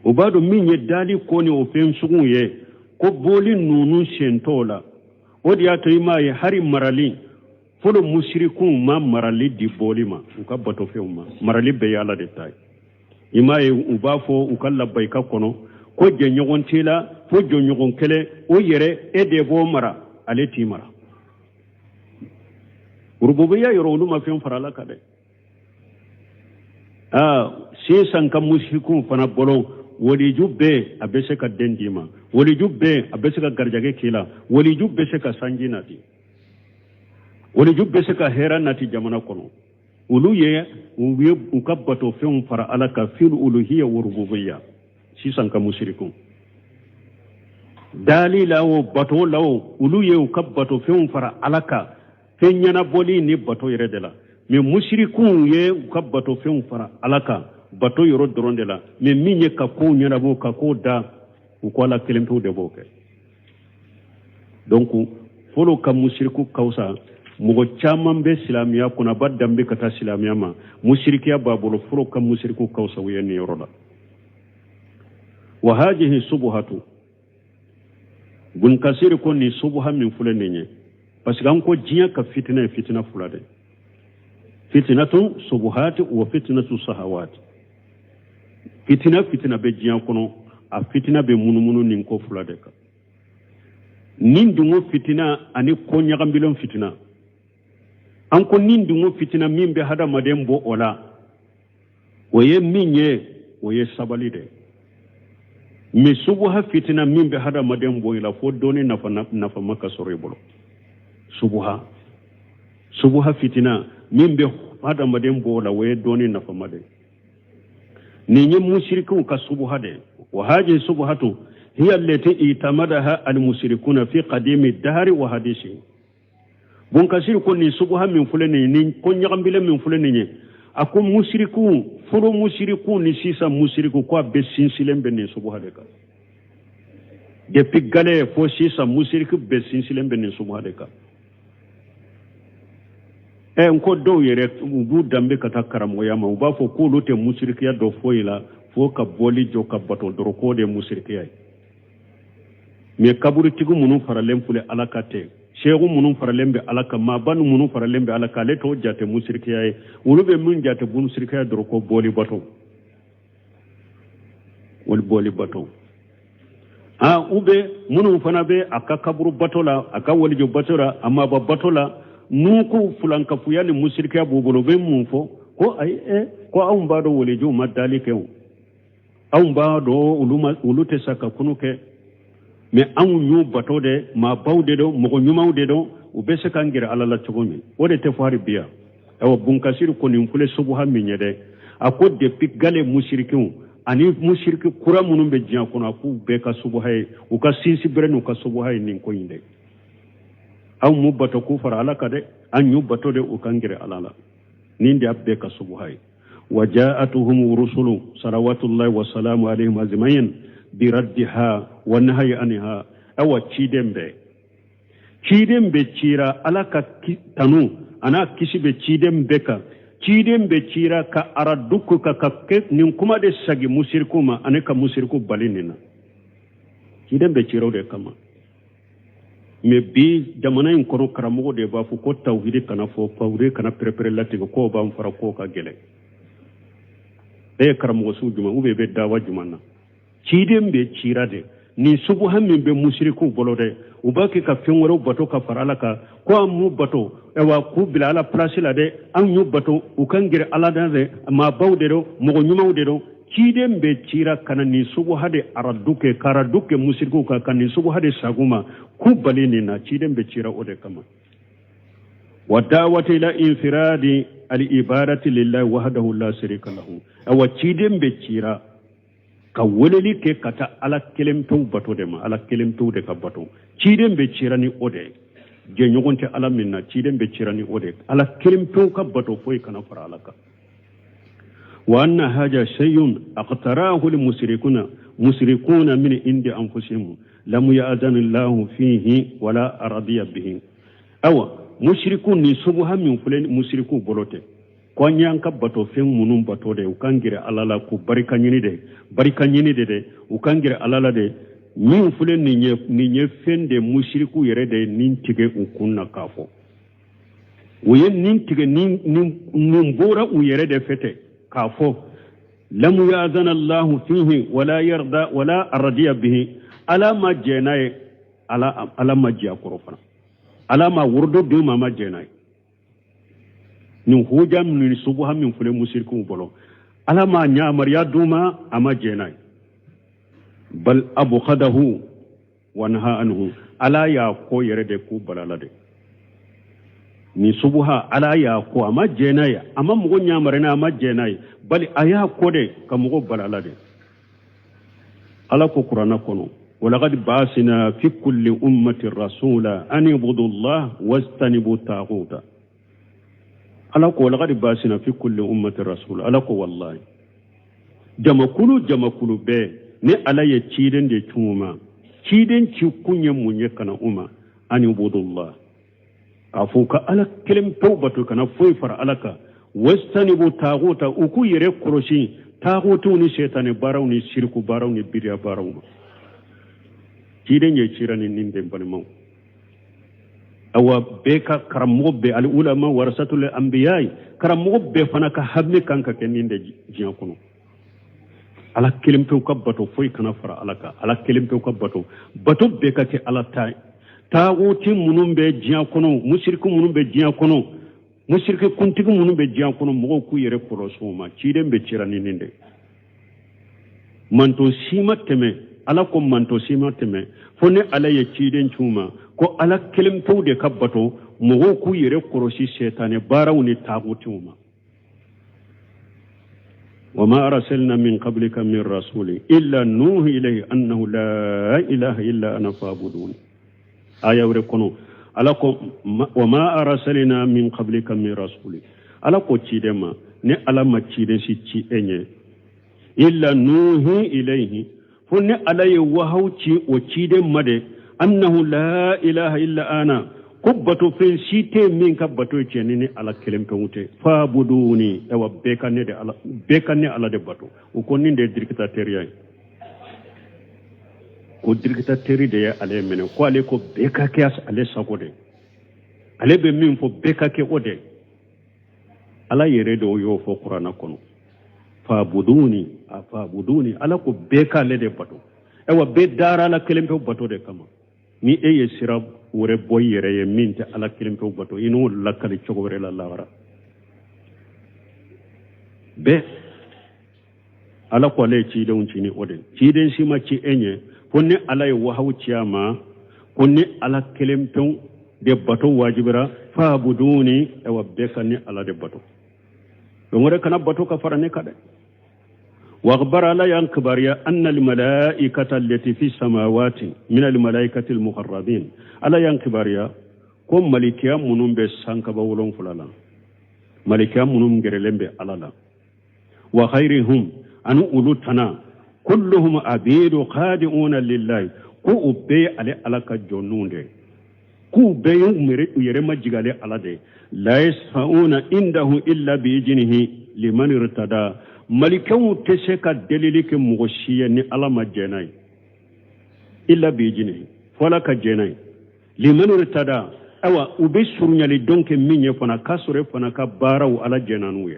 u b'a dɔn min ye dali ko ni o fɛn suguw ye, ko boli ninnu sen t'o la. O de y'a to i m'a ye hali marali Fɔlɔ musirikunw ma marali di bɔli ma, u ka batofɛnw ma. Marali bɛɛ ye Ala de ta ye. I m'a ye, u b'a fɔ u ka labayika kɔnɔ ko jɛɲɔgɔn t'i la fo jɔɲɔgɔn kelen, o yɛrɛ e de b'o mara, ale t'i mara. Rububiya yɔrɔ, olu ma fɛn fara Ala kan dɛ. Aa, sisan ka musirikunw fana bolo, waliju bɛɛ a bɛ se ka den d'i ma, waliju bɛɛ a bɛ se ka garijɛgɛ k'i la, waliju bɛ se ka sanji nati, waliju bɛ se ka hɛrɛ nati jamana kɔnɔ. Olu ye u ye u ka batofɛnw fara Ala kan fil uluhiya wa rububiya. Sisan ka musirikunw dali la o, bato la o, olu ye u ka batofɛnw fara Ala kan fɛn ɲɛnabɔli ni bato yɛrɛ de la. Mais musirikunw ye u ka batofɛnw fara Ala kan bato yɔrɔ dɔrɔn de la, mais min ye ka kow ɲɛnabɔ, ka kow da, u ko Ala kelen pewu de b'o kɛ. Donc fɔlɔ ka musiriku ka fisa. Mɔgɔ caman bɛ silamɛya kɔnɔ, a b'a danbe ka taa silamɛya ma, musirikiya b'a bolo. Fɔlɔ ka musiriku ka fisa u ye nin yɔrɔ la. Wa hajihi subuhatu, Bun Kasiri ko nin subuha min filɛ nin ye, parce que an ko diɲɛ ka fitina ye fitina fila de: fitinatu subuhati wa fitinatu sahawati. Fitina fitina bɛ diɲɛ kɔnɔ, a fitina bɛ munumunu nin ko fila de kan: ni dungo fitina ani ko ɲagambilen fitina. An ko ni dungo fitina, min bɛ hadamaden bɔ o la, o ye min ye, o ye sabali de. Mais subuha fitina, min bɛ hadamaden bɔ i la, fo dɔɔni nafa nafama ka sɔrɔ i bolo. Subuha fitina, min bɛ hadamaden bɔ o la, o ye dɔɔni nafama de. Nin ye musirikiw ka subuha de. Wa haji subuhatu hiya allati itamadaha almusirikuna fi qadimi dahari wa hadisi. Bunkasiri ko nin subuha min filɛ nin ye, nin ko ɲagambilen min filɛ nin ye, a ko musirikiw, fɔlɔ musirikiw ni sisan musirikiw, ko a bɛɛ sinsinlen bɛ nin subuha de kan. Depuis gale fo sisan, musiriki bɛɛ sinsinlen bɛ nin subuha de kan. Ɛ, n ko dɔw yɛrɛ, u b'u danbe ka taa karamɔgɔya ma, u b'a fɔ k'olu tɛ musirikiya dɔ foyi la fo ka bɔli jɔ ka bato dɔrɔn, k'o de ye musirikiya ye. Mais kaburitigi minnu faralen filɛ Ala ka tɛ, seeku minnu faralen bɛ Ala kan, maaba minnu faralen bɛ Ala kan, ale t'o jate musirikiya ye. Olu bɛ min jate musirikiya dɔrɔn, ko bɔli bato, wali bɔli bato. Ah, u bɛ minnu fana bɛ a ka kaburu bato la, a ka walijo bato la, a maaba bato la, n'u ko fulankafuya ni musirikiya b'u bolo, u bɛ mun fɔ? Ko ayi, ɛ, ko anw b'a dɔn walijow ma dali kɛ o, anw b'a dɔn olu ma, olu tɛ sa ka kunu kɛ, mais anw y'u bato de, maabaw de don, mɔgɔ ɲumanw de don, u bɛ se k'an gɛrɛ Ala la cogo min. O de tɛ fɔ hali bi yan. Ayiwa, Bunkasiri ko nin filɛ subuha min ye dɛ, a ko depuis gale musirikiw ani musiriki kura minnu bɛ diɲɛ kɔnɔ, a k'u bɛɛ ka subuha ye, u ka sinsin bere n'u ka subuha ye nin ko in dɛ. Anw m'u bato k'u fara Ala kan dɛ, an y'u bato de u k'an gɛrɛ Ala la. Nin de y'a bɛɛ ka subuha ye. Wa ja'atuhum rusulu salawatullahi wa salamu alayhim ajma'in bi raddiha wa nahyi anha. Awa, ciden bɛɛ cira, Ala ka tanu an'a kisi bɛ ciden bɛɛ kan, ciden bɛɛ cira ka aradu ko ka kɛ nin kuma de sagi musiriku ma ani ka musiriku bali nin na. Ciden bɛɛ cira o de kama. Mais bi jamana in kɔnɔ, karamɔgɔ de b'a fɔ ko tawhidi kana fɔ, tawhidi kana pɛrɛpɛrɛ latigɛ, k'o b'an fara, k'o ka gɛlɛn. E ye karamɔgɔ sugu jumɛn ou bien i bɛ dawa jumɛn na? Ciden bɛ cira de nin subuha min bɛ musirikuw bolo dɛ, u b'a kɛ ka fɛn wɛrɛw bato ka fara Ala kan, ko an m'u bato, ayiwa, k'u bila Ala place la dɛ, an y'u bato u kan gɛrɛ Ala da dɛ, maabaw de don, mɔgɔ ɲumanw de don. Ciden bɛ cira ka na nin subuha de aradu kɛ, ka aradu kɛ musirikuw kan, ka nin subuha de sagu ma, k'u bali nin na. Ciden bɛ cira o de kama. Wa dawati ila infiradi al ibadati lillahi wahdahu la sharika lahu. Awa, ciden bɛ cira ka weleli kɛ ka taa Ala kelen pewu bato de ma, Ala kelen pewu de ka bato. Ciden bɛ cira ni o de ye, jɛɲɔgɔn tɛ Ala min na. Ciden bɛ cira ni o de ye, Ala kelen pewu ka bato, foyi kana fara Ala kan. Wa anna haja shay'un aqtarahu lmusirikuna musirikuna min indi anfusihim lam ya'zan Allahu fihi wala radiya bihi. Awa, musiriku ni subuha min filɛ musirikuw bolo tɛ, ko an y'an ka bato fɛn minnu bato de, u kan gɛrɛ Ala la k'u barika ɲini de, barika ɲini de dɛ, u kan gɛrɛ Ala la de. Min filɛ nin ye, nin ye fɛn de musiriku yɛrɛ de nin tigɛ u kun na k'a fɔ. U ye nin tigɛ, nin bɔra u yɛrɛ de fɛ tɛ k'a fɔ lam yazan allahu fihi wala yarda wala radiya bihi. Ala ma jɛn n'a ye, Ala ma jɛ a kɔrɔ fana, Ala ma worodo d'u ma, a ma jɛn n'a ye. Nin hoja minnu ni subuha min filɛ musirikiw bolo, Ala ma yamaruya d'u ma, a ma jɛn n'a ye. Bal abghadahu wa naha anhu, Ala y'a kɔn yɛrɛ de k'u balala de. Nin subuha, Ala y'a kɔn, a ma jɛn n'a ye, a ma mɔgɔ yamaruya n'a ye, a ma jɛn n'a ye, bali a y'a kɔn de ka mɔgɔ balala de. Ala ko Kuranna kɔnɔ: walaqad ba'asna fi kulli ummati rasula an ibudu Allah wastanibu taguta. Ala ko walaqad ba'asna fi kulli ummati rasula. Ala ko wallahi, jamakulu jamakulu bɛɛ ni Ala ye ciden de ci u ma. Ciden ci kun ye mun ye ka na u ma? An ibudu Allah, k'a fɔ ka Ala kelen pewu bato, kana foyi fara Ala kan. Wastanibu taguta, u k'u yɛrɛ kɔlɔsi tagutuw ni setani baaraw ni siriku baaraw ni biriya baaraw ma. Ciden ye cira ni nin den balimaw. Awa, bɛɛ ka karamɔgɔ bɛɛ, al ulama warasatul anbiya, karamɔgɔ bɛɛ fana ka hami kan ka kɛ nin de diɲɛ kɔnɔ: Ala kelen pewu ka bato, foyi kana fara Ala kan. Ala kelen pewu ka bato, bato bɛɛ ka kɛ Ala ta ye. Taaguti minnu bɛ diɲɛ kɔnɔ, musiriki minnu bɛ diɲɛ kɔnɔ, musiriki kuntigi minnu bɛ diɲɛ kɔnɔ, mɔgɔw k'u yɛrɛ kɔlɔsi o ma. Ciden bɛ cira ni nin de. Manto si ma tɛmɛ, Ala ko manto si ma tɛmɛ fo ni Ala ye ciden ci u ma ko Ala kelen pewu de ka bato, mɔgɔw k'u yɛrɛ kɔlɔsi sɛtanɛ baaraw ni taagutiw ma. Wama arsalna min qablika min rasuli illa nuhi ilayhi annahu la ilaha illa ana fa'buduni. Aya wɛrɛ kɔnɔ, Ala ko wama arsalna min qablika min rasuli. Ala ko ciden ma, ni Ala ma ciden si ci e ɲɛ, illa nuhi ilayhi, fo ni Ala ye wahaw ci o ciden ma de, annahu la ilaha illa ana, ko bato fɛn si tɛ min ka bato ye tiɲɛ ni Ala kelen pewu tɛ, fabuduni. Awa, bɛɛ ka ne de Ala, bɛɛ ka ne Ala de bato. O ko nin de ye dirikitatɛriya ye, ko dirikitatɛri de ye ale minɛ, ko ale ko bɛɛ ka kɛ ale sago de, ale bɛ min fɔ bɛɛ ka kɛ o de. Ala yɛrɛ de y'o fɔ Kuranna kɔnɔ: fabuduni, a fabuduni. Ala ko bɛɛ k'ale de bato. Ayiwa, bɛɛ dara Ala kelen pewu bato de kama. Ni e ye sira wɛrɛ bɔ i yɛrɛ ye min tɛ Ala kelen pewu bato, i n'o lakali cogo wɛrɛ la lahara bɛɛ. Ala ko ale ye cidenw ci ni o de. Ciden si ma ci e ɲɛ fo ni Ala ye wahaw ci a ma ko ni Ala kelen pewu de bato wajibira, fabuduni. Ayiwa, bɛɛ ka ni Ala de bato, don wɛrɛ kana bato ka fara ne kan dɛ. وأخبر على ينكبر أن الملائكة التي في السماوات من الملائكة المقربين. على ينكبر ko malikiya minnu bɛ sankaba 7 la, malikiya minnu gɛrɛlen bɛ Ala la, wa khayrihum, ani olu tana, kulluhum abidu khadi'una lillahi, ko u bɛɛ ye ale Ala ka jɔnninw de, k'u bɛɛ ye u yɛrɛ majigin ale Ala de. La yasfa'una indahu illa bi'iznihi liman irtada. Malikɛw tɛ se ka delili kɛ mɔgɔ si ye ni Ala ma jɛn n'a ye, illa bi'iznihi, fo Ala ka jɛn n'a ye, liman irtada. Ayiwa, u bɛ surunyali dɔn kɛ min ye fana, k'a sɔrɔ e fana ka baaraw Ala jɛnna n'u ye.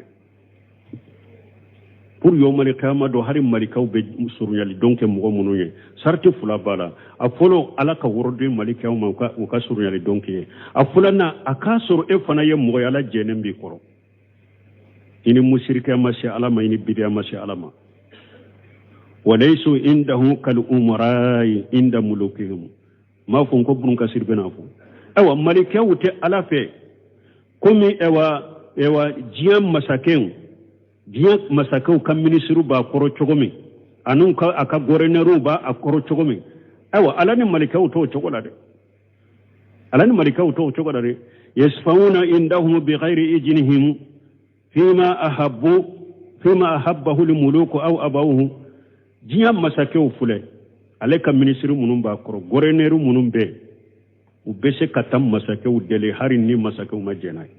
Pour yomali kiyama dɔ, hali malikaw bɛ surunyali dɔn kɛ mɔgɔ minnu ye, sarati fila b'a la. A fɔlɔ, Ala ka wɔrɔden malikaw ma u ka surunyali dɔn kɛ ye. A filanan, a k'a sɔrɔ e fana ye mɔgɔ ye, Ala jɛnnen b'i kɔrɔ. I ni musirikɛ ma se Ala ma, i ni bidiya ma se Ala ma. Walaysu indahu kal umara'i inda mulukihim. M'a fɔ ko Bunu Kasiri bɛna fɔ. Ayiwa, malikɛw tɛ Ala fɛ komi ayiwa diɲɛ masakɛw ka minisiriw b'a kɔrɔ cogo min, ani ka a ka gɔrɛnɛriw b'a a kɔrɔ cogo min. Ayiwa, Ala ni malikɛw t'o cogo la dɛ, Ala ni malikɛw t'o cogo la dɛ. Yasfauna indahum bighayri ijnihim fima ahabbu fima ahabbahu lmuluku aw abawuhu. Diɲɛ masakɛw filɛ, ale ka minisiri minnu b'a kɔrɔ, gɔrɛnɛri minnu bɛ, u bɛ se ka taa masakɛw deli hali ni masakɛw ma jɛn n'a ye.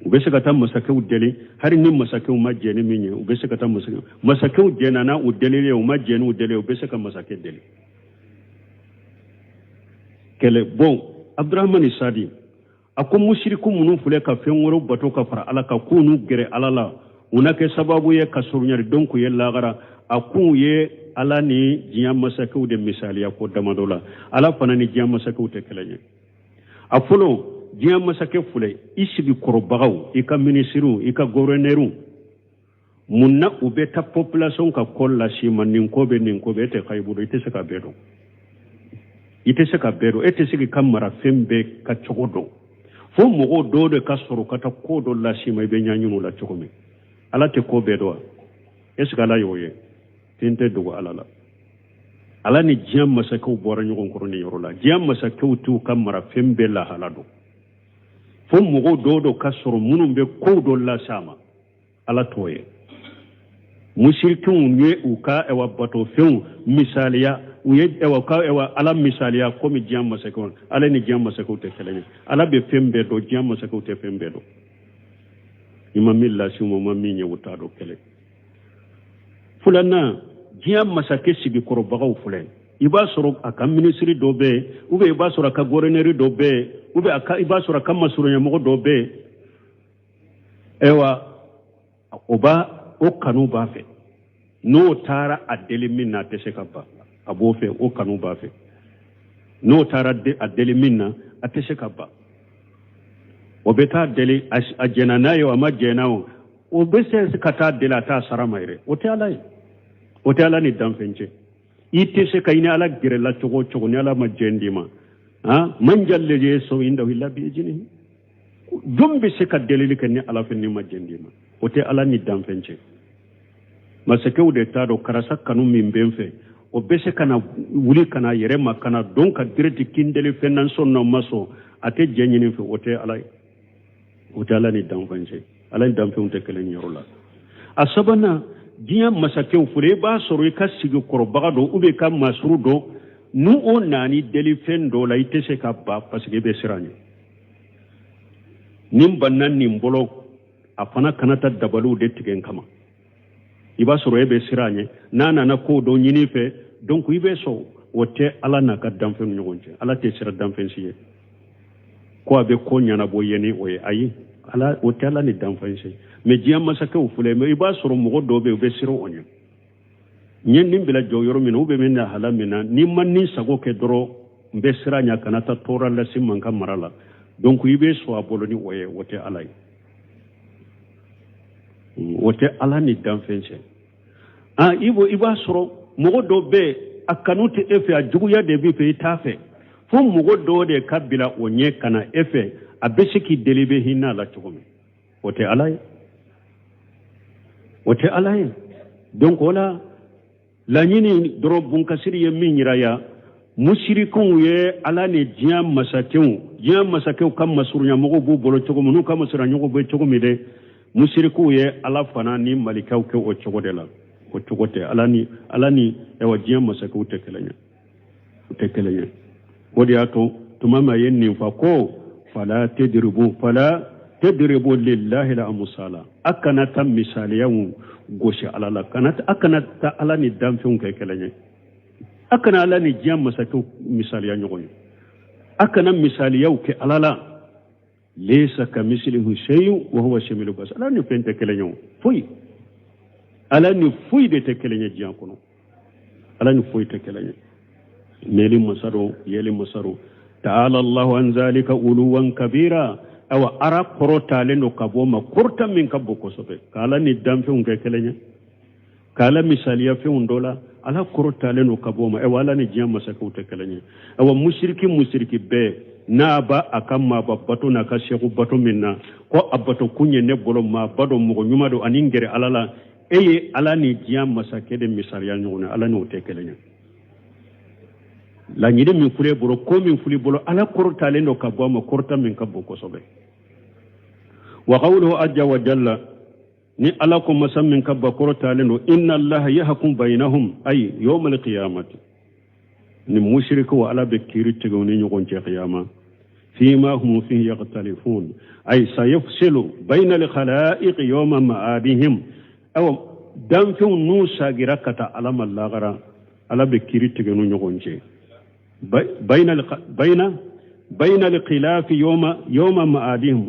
U bɛ se ka taa masakɛw deli hali ni masakɛw ma jɛn ni min ye. U bɛ se ka taa masakɛw jɛnna n'a u delili ye, u ma jɛn n'u deli ye, u bɛ se ka masakɛ deli. Kɛlɛ bon, Abdurahmani Sadi. A ko musiriku minnu filɛ ka fɛn wɛrɛw bato ka fara Ala kan, k'u n'u gɛrɛ Ala la, u na kɛ sababu ye ka surunyali don k'u ye lagara. A k'u ye Ala ni diɲɛ masakɛw de misaliya ko damadɔ la. Ala fana ni diɲɛ masakɛw tɛ kelen ye. A fɔlɔ, diɲɛ masakɛ filɛ, i sigi kɔrɔbagaw, i ka minisiriw, i ka gɔvɛrɛnɛriw, mun na u bɛ taa population ka ko lase i ma? Nin ko bɛ, nin ko bɛ, e tɛ xayibu dɔn, i tɛ se ka bɛɛ dɔn, i tɛ se ka bɛɛ dɔn, e tɛ se k'i ka marafɛn bɛɛ ka cogo dɔn, fo mɔgɔw dɔw de ka sɔrɔ ka taa ko dɔ lase i ma, i bɛ ɲɛɲini o la cogo min. Ala tɛ ko bɛɛ dɔn wa? Est ce que Ala y'o ye? Fɛn tɛ dogo Ala la. Ala ni diɲɛ masakɛw bɔra ɲɔgɔn kɔrɔ nin yɔrɔ la. Diɲɛ masakɛw t'u ka marafɛn bɛɛ lahala dɔn, fo mɔgɔw dɔw dɔ ka sɔrɔ minnu bɛ kow dɔ lase a ma. Ala t'o ye. Musirikiw ye u ka ɛwa batofɛnw misaliya, u ye ɛwa ka ɛwa Ala misaliya komi diɲɛ masakɛw. Ala ni diɲɛ masakɛw tɛ kelen ye. Ala bɛ fɛn bɛɛ dɔn, diɲɛ masakɛw tɛ fɛn bɛɛ dɔn. I ma min lase u ma, u ma min ye, u t'a dɔn. Kelen. Filanan, diɲɛ masakɛ sigikɔrɔbagaw filɛ, i b'a sɔrɔ a ka minisiri dɔ bɛ yen, ou bien i b'a sɔrɔ a ka gɔrɛnɛri dɔ bɛ yen, ou bien i b'a sɔrɔ a ka masurunyamɔgɔ dɔ bɛ yen. Ayiwa, o b'a o kanu b'a fɛ, n'o taara a deli min na, a tɛ se ka ban, a b'o fɛ, o kanu b'a fɛ. N'o taara a deli min na, a tɛ se ka ban, o bɛ taa deli, a jɛnna n'a ye o, a ma jɛn n'a o, o bɛ se ka taa deli, a t'a sara ma yɛrɛ. O tɛ Ala ye, o tɛ Ala ni danfɛn cɛ. I tɛ se ka i ni Ala gɛrɛla cogo o cogo ni Ala ma jɛn d'i ma. Han man jalla yashfa'u indahu illa bi iznihi, jɔn bɛ se ka delili kɛ ni Ala fɛ n'i ma jɛn d'i ma? O tɛ Ala ni danfɛn cɛ. Masakɛw de t'a dɔn karisa kanu min bɛ n fɛ, o bɛ se ka na wuli ka na yɛrɛ ma, ka na don ka direct kin deli fɛn na, sɔn na ma sɔn, a tɛ jɛn ɲini fɛ. O tɛ Ala ye, o tɛ Ala ni danfɛn cɛ. Ala ni danfɛnw tɛ kelen yɔrɔ la. A sabanan, diɲɛ masakɛw filɛ, i b'a sɔrɔ i ka sigi kɔrɔbaga dɔ ou bien i ka masuru dɔ, n'u o nani deli fɛn dɔ la, i tɛ se ka ban parce que i bɛ siran ɲɛ. Nin banna nin bolo, a fana kana taa dabaliw de tigɛ n kama. I b'a sɔrɔ e bɛ siran ɲɛ, n'a nana ko dɔ ɲini fɛ, donc i bɛ sɔn. O tɛ Ala n'a ka danfɛnw ɲɔgɔn cɛ. Ala tɛ siran danfɛn si ye ko a bɛ ko ɲɛnabɔ ye ni o ye. Ayi, Ala, o tɛ Ala ni danfɛn si. Mais diɲɛ masakɛw filɛ, mais i b'a sɔrɔ mɔgɔ dɔw bɛ yen, u bɛ siran o ɲɛ. N ye nin bila jɔ yɔrɔ min na, u bɛ min lahala min na, ni ma nin sago kɛ dɔrɔn, n bɛ siran ɲɛ, kana taa tɔɔrɔ lase n ma n ka mara la. Donc i bɛ sɔn a bolo ni o ye. O tɛ Ala ye, o tɛ Ala ni danfɛn cɛ. Ah, i b'a sɔrɔ mɔgɔ dɔ bɛ yen, a kanu tɛ e fɛ, a juguya de b'i fɛ, i t'a fɛ, fo mɔgɔ dɔw de ka bila o ɲɛ ka na e fɛ, a bɛ se k'i deli, i bɛ hinɛ a la cogo min. O tɛ Ala ye, o tɛ Ala ye. Donc o la laɲini dɔrɔn, Bunkasiri ye min yira yan, musirikiw ye Ala ni diɲɛ masakɛw, diɲɛ masakɛw ka masurunyamɔgɔw b'u bolo cogo min, n'u ka masurunyamɔgɔw bɛ cogo min dɛ, musirikiw ye Ala fana ni malikaw kɛ o cogo de la. O cogo tɛ. Ala ni, Ala ni ɛwa diɲɛ masakɛw tɛ kelen ye, u tɛ kelen ye. O de y'a to tuma min a ye nin fɔ ko fala tadribu, fala tadribu lillahi la amusala, a kana taa misaliyaw gosi Ala la, kana a kana taa Ala ni danfɛnw kɛ kelen ye, a kana Ala ni diɲɛ masakɛw misaliya ɲɔgɔn ye, a kana misaliyaw kɛ Ala la. Laysa kamislihi shay'un wa huwa samiul basir. Ala ni fɛn tɛ kelen ye, foyi, Ala ni foyi de tɛ kelen ye diɲɛ kɔnɔ, Ala ni foyi tɛ kelen ye. Mɛli masa don, yeli masa don. Ta'ala Allahu an zalika uluwan kabira. Awa, Ala kɔrɔtalen don ka bɔ ma kɔrɔta min ka bon kosɛbɛ, ka Ala ni danfɛnw kɛ kelen ye, ka Ala misaliya fɛnw dɔ la, Ala kɔrɔtalen don ka bɔ ma. Awa, Ala ni diɲɛ masakɛw tɛ kelen ye. Awa, musiriki, musiriki bɛɛ n'a b'a a ka maaba bato n'a ka seku bato min na, ko a bato kun ye ne bolo maaba don, mɔgɔ ɲuman don, ani n gɛrɛ Ala la, e ye Ala ni diɲɛ masakɛ de misaliya ɲɔgɔn na. Ala n'o tɛ kelen ye. Laɲini min filɛ bolo, ko min filɛ bolo, Ala kɔrɔtalen don ka bɔ a ma kɔrɔta min ka bon kosɛbɛ. Wa qawluhu azza wa jalla, ni Ala ko masa min ka ba kɔrɔtalen don, inna Allaha yahkum bainahum ay yawm alqiyamati, ni musirikiw, Ala bɛ kiiri tigɛ u ni ɲɔgɔn cɛ kiyama, fima hum fihi yakhtalifun ay sayafsilu bayna alkhalaiq yawma ma'adihim. Awa, danfɛnw n'u sagira ka taa Ala ma lagara, Ala bɛ kiiri tigɛ n'u ɲɔgɔn cɛ. Bayna bayna bayna alkhilafi yawma yawma ma'adihim,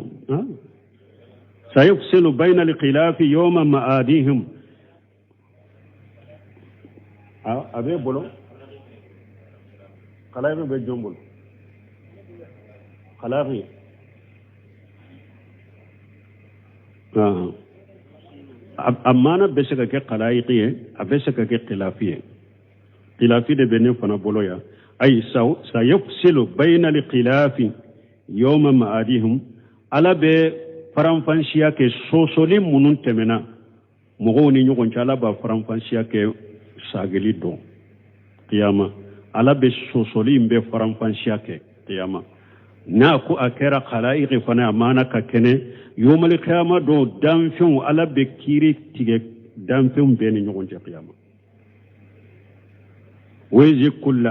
sayafsilu bayna alkhilafi yawma ma'adihim. A bɛ bolo kalayi bɛ jɔn bolo kalayi a maana bɛ se ka kɛ kalayiki ye, a bɛ se ka kɛ kilafi ye. Kilafi de bɛ ne fana bolo yan. Ayi, sayafsilu bayna alkhilafi yawma ma'adihim, Ala bɛ faranfansiya kɛ sɔsɔli minnu tɛmɛna mɔgɔw ni ɲɔgɔn cɛ, Ala b'a faranfansiya kɛ sageli don kiyama. Ala bɛ sɔsɔli in bɛ faranfansiya kɛ kiyama. N'a ko a kɛra kalayiki fana, a maana ka kɛnɛ yomali kiyama don, danfɛnw, Ala bɛ kiiri tigɛ danfɛnw bɛɛ ni ɲɔgɔn cɛ kiyama. Wayajzi kulla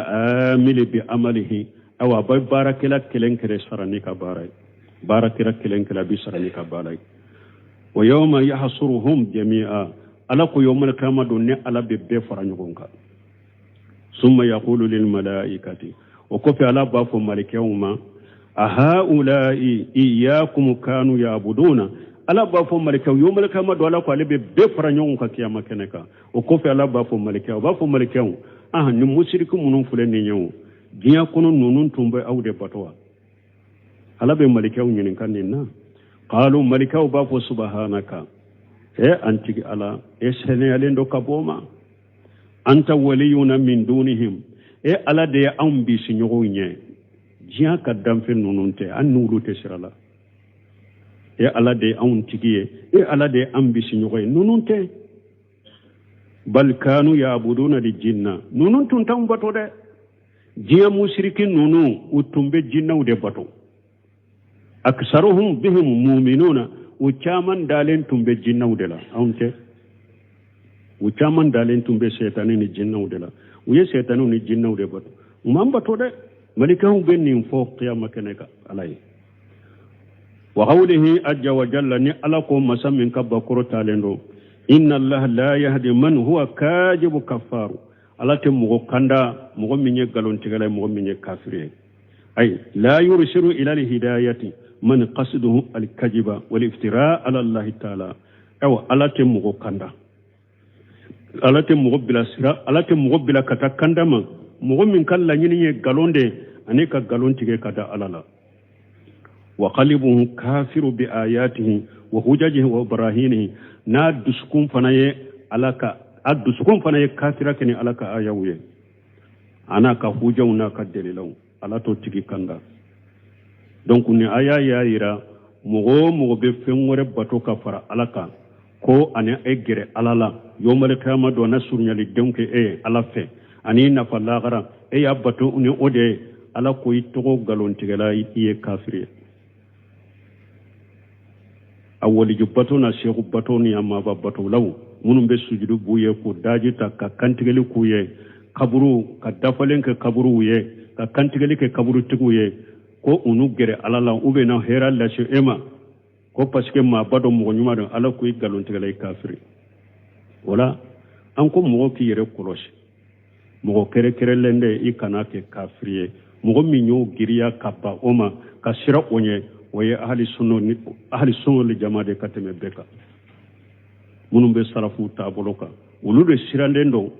amili bi amalihi, awa a bɛ baarakɛla kelen kelen sara n'i ka baara ye, baarakɛla kelen kelen a bɛ sara n'i ka baara ye. Wa yawma yahsuruhum jami'a, Ala ko yawmal kiyama don ne Ala bɛ bɛɛ fara ɲɔgɔn kan. Summa yaqulu lil malaikati, o kɔfɛ Ala b'a fɔ malikɛw ma, a haulai iyyakum kanu ya'buduna. Ala b'a fɔ malikɛw yawmal kiyama don, Ala ko ale bɛ bɛɛ fara ɲɔgɔn kan kiyama kɛnɛ kan. O kɔfɛ Ala b'a fɔ malikɛw, a b'a fɔ malikɛw, ah, ni musiriki minnu filɛ nin ye o diɲɛ kɔnɔ, ninnu tun bɛ aw de bato wa? Ala bɛ malikɛw ɲininka nin na. Qalu, malikɛw b'a fɔ, subhanaka, e an tigi Ala, e seniyalen don ka bɔ o ma, anta waliyuna min dunihim, e Ala de ye anw bisiɲɔgɔnw ye, diɲɛ ka danfɛn ninnu tɛ, an n'olu tɛ sira la, e Ala de ye anw tigi ye, e Ala de ye an bisiɲɔgɔn ye, ninnu tɛ. Bal kanu yabuduna li jinna, ninnu tun t'anw bato dɛ, diɲɛ musiriki ninnu, u tun bɛ jinnaw de bato. Aksaruhum bihim muminuna, u caman dalen tun bɛ jinnaw de la, anw tɛ. U caman dalen tun bɛ sɛtani ni jinnaw de la, u ye sɛtaniw ni jinnaw de bato, u m'an bato dɛ. Malikaw bɛ nin fɔ kiyama kɛnɛ kan Ala ye. Wa qawlihi ajja wa jalla, ni Ala ko masa min ka bakɔrɔ talen don, inna allaha la yahdi man huwa kajibu kafaru, Ala tɛ mɔgɔ kanda mɔgɔ min ye nkalontigɛla ye, mɔgɔ min ye kafiri ye. Ay la yursilu ila alhidayati man qasduhu alkajiba wal iftira ala allahi taala. Awa Ala tɛ mɔgɔ kanda, Ala tɛ mɔgɔ bilasira, Ala tɛ mɔgɔ bila ka taa kanda ma, mɔgɔ min ka laɲini ye nkalon de ani ka nkalon tigɛ ka da Ala la. Wa qalibuhu kafiru bi ayatihi wa hujajihi wa barahinihi, n'a dusukun fana ye Ala ka, a dusukun fana ye kafira kɛ ni Ala ka ayaw ye, a n'a ka hujaw n'a ka dalilaw, Ala t'o tigi kanda. Donc ni aya y'a yira mɔgɔ o mɔgɔ bɛ fɛn wɛrɛ bato ka fara Ala kan ko ani e gɛrɛ Ala la yomali kiyama don na surunyali denw kɛ e ye Ala fɛ ani nafa lagara, e y'a bato ni o de ye, Ala ko i tɔgɔ nkalontigɛla, i ye kafiri ye. A waliju bato na seku bato ni a maaba batolaw minnu bɛ sujudu b'u ye k'u daji ta ka kantigɛli k'u ye kaburu ka dafalen kɛ kaburuw ye ka kantigɛli kɛ kaburutigiw ye ko u n'u gɛrɛ Ala la, u bɛ na hɛrɛ lase e ma ko parce que maaba dɔ mɔgɔ ɲuman don, Ala ko i nkalontigɛla, i kafiri. Wala an ko mɔgɔ k'i yɛrɛ kɔlɔsi, mɔgɔ kɛrɛkɛrɛnlen dɛ, i kana kɛ kafiri ye. Mɔgɔ min y'o giriya ka ban o ma ka siran o ɲɛ, o ye ahali sunna jama de ka tɛmɛ bɛɛ kan. Minnu bɛ sarafu taabolo kan, olu de siranden don,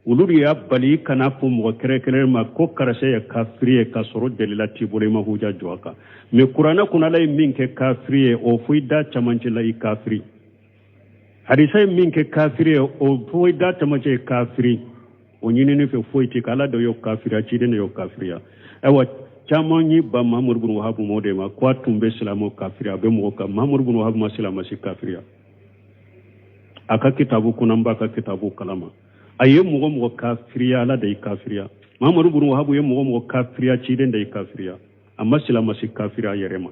olu de y'a bali kana fɔ mɔgɔ kɛrɛnkɛrɛn ma ko karisa ye kafiri ye k'a sɔrɔ dalila t'i bolo, i ma huja jɔ a kan. Mais kuranɛ kɔnɔ Ala ye min kɛ kafiri ye, o fɔ i da camancɛ la i kafiri. Hadisa ye min kɛ kafiri ye, o fɔ i da camancɛ ye kafiri. O ɲinini fɛ foyi tɛ k'Ala de y'o kafiriya, ciden de y'o kafiriya. Ayiwa, caman y'i ban Mahamadu bin Wahabu ma o de ma ko a tun bɛ silamɛw kafiriya, a bɛ mɔgɔ kan. Mahamadu bin Wahabu ma silamɛ si kafiriya a ka kitabu kɔnɔ, n b'a ka kitabu kalama. A ye mɔgɔ mɔgɔ kafiriya, Ala de y'i kafiriya. Mahamadu bin Wahabu ye mɔgɔ mɔgɔ kafiriya, ciden de y'i kafiriya. A ma silamɛ si kafiriya a yɛrɛ ma.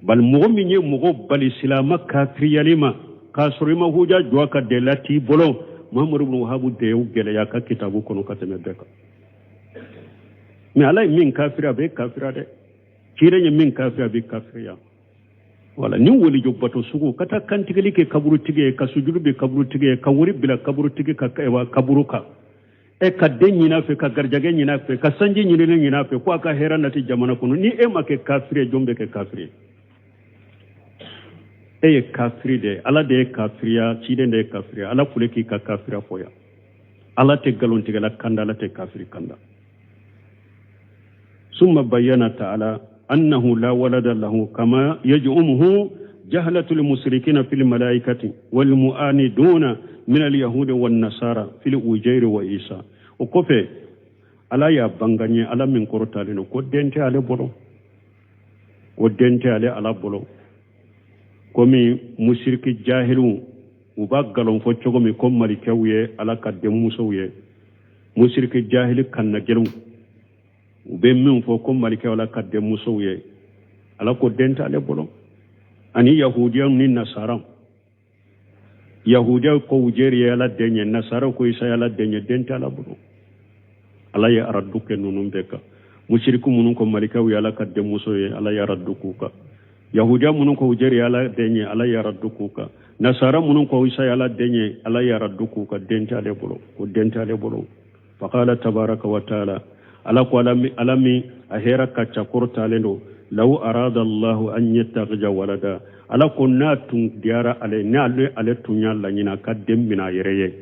Bali mɔgɔ min ye mɔgɔ bali silamɛ kafiriyali ma k'a sɔrɔ i ma huja jɔ a kan, dalila t'i bolo, Mahamadu bin Wahabu de y'o gɛlɛya ka kitabu kɔnɔ ka tɛmɛ bɛɛ kan. Mais Ala ye min kafiriya, a bɛ kafiriya dɛ. Ciden ye min kafiriya, a bɛ kafiriya. Wala ni walijo bato sugu ka taa kantigɛli kɛ kaburutigi ye, ka sujudu bɛ kaburutigi ye, ka wari bila kaburutigi ka kaburu kan. E ka den ɲin'a fɛ, ka garijɛgɛ ɲin'a fɛ, ka sanji ɲinini ɲin'a fɛ, ko a ka hɛrɛ nati jamana kɔnɔ. Ni e ma kɛ kafiri ye, jɔn bɛ kɛ kafiri ye? E ye kafiri de ye, Ala de ye kafiriya, ciden de ye kafiriya. Ala kule k'i ka kafiriya fɔ yan. Ala tɛ nkalontigɛla kanda, Ala tɛ kafiri kanda. Summa bayyana ta'ala annahu la walada lahu kama yaj'umuhu jahlatul mushrikina fil malaikati wal mu'aniduna min al yahudi wan nasara fil ujairi wa isa. O kɔfɛ Ala y'a banganye, Ala min kɔrɔtalen don, ko den tɛ ale bolo, ko den tɛ ale Ala bolo. Komi musiriki jahiliw u b'a nkalon fɔ cogo min ko malikɛw ye Ala ka denmusow ye, musiriki jahili kannagɛlɛnw u bɛ min fɔ ko malikɛw Ala ka denmusow ye, Ala ko den t'ale bolo. Ani yahudiyaw ni nasaraw, yahudiyaw ko Ujeri ye Ala den ye, nasaraw ko Isa ye Ala den ye, den t'Ala bolo. Ala ye aradu kɛ ninnu bɛɛ kan. Musiriku minnu ko malikɛw ye Ala ka denmuso ye, Ala ye aradu k'u kan. Yahudiya minnu ko Ujeri ye Ala den ye, Ala ye aradu k'u kan. Nasara minnu ko Isa ye Ala den ye, Ala ye aradu k'u kan. Den t'ale bolo, ko den t'ale bolo. Faqala tabaraka wa taala, Ala ko Ala min a hɛrɛ ka ca kɔrɔtalen don, law arada Allahu an yattakhidha walada, Ala ko n'a tun diyara ale, n'ale ale tun y'a laɲini a ka den minɛ a yɛrɛ ye,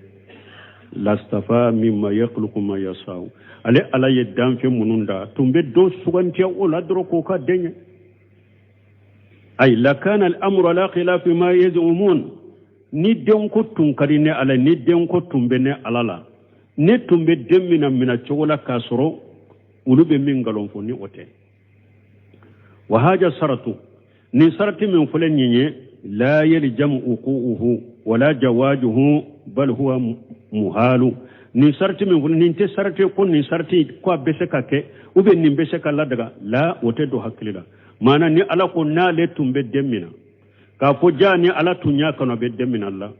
lastafa mimma yakhluqu ma yasau, ale Ala ye danfɛn minnu da tun bɛ dɔ sugantiya o la dɔrɔn k'o ka den ye. Ay lakana al-amru ala khilafi ma yazumun, ni denko tun ka di ne Ala, ni denko tun bɛ ne Ala la, ne tun bɛ den minɛ cogo la k'a sɔrɔ olu bɛ min nkalon fɔ ni o tɛ. Wa haja saratu, ni sarati min filɛ nin ye, la yaljamu uquuhu wala jawajuhu bal huwa muhalu, nin sarati min filɛ nin tɛ sarati ko nin sarati ko a bɛ se ka kɛ ou bien nin bɛ se ka ladaga la, o tɛ don hakili la. Maana ni Ala ko n'ale tun bɛ den minɛ k'a fɔ ja ni Ala tun y'a kanu a bɛ den minɛ la,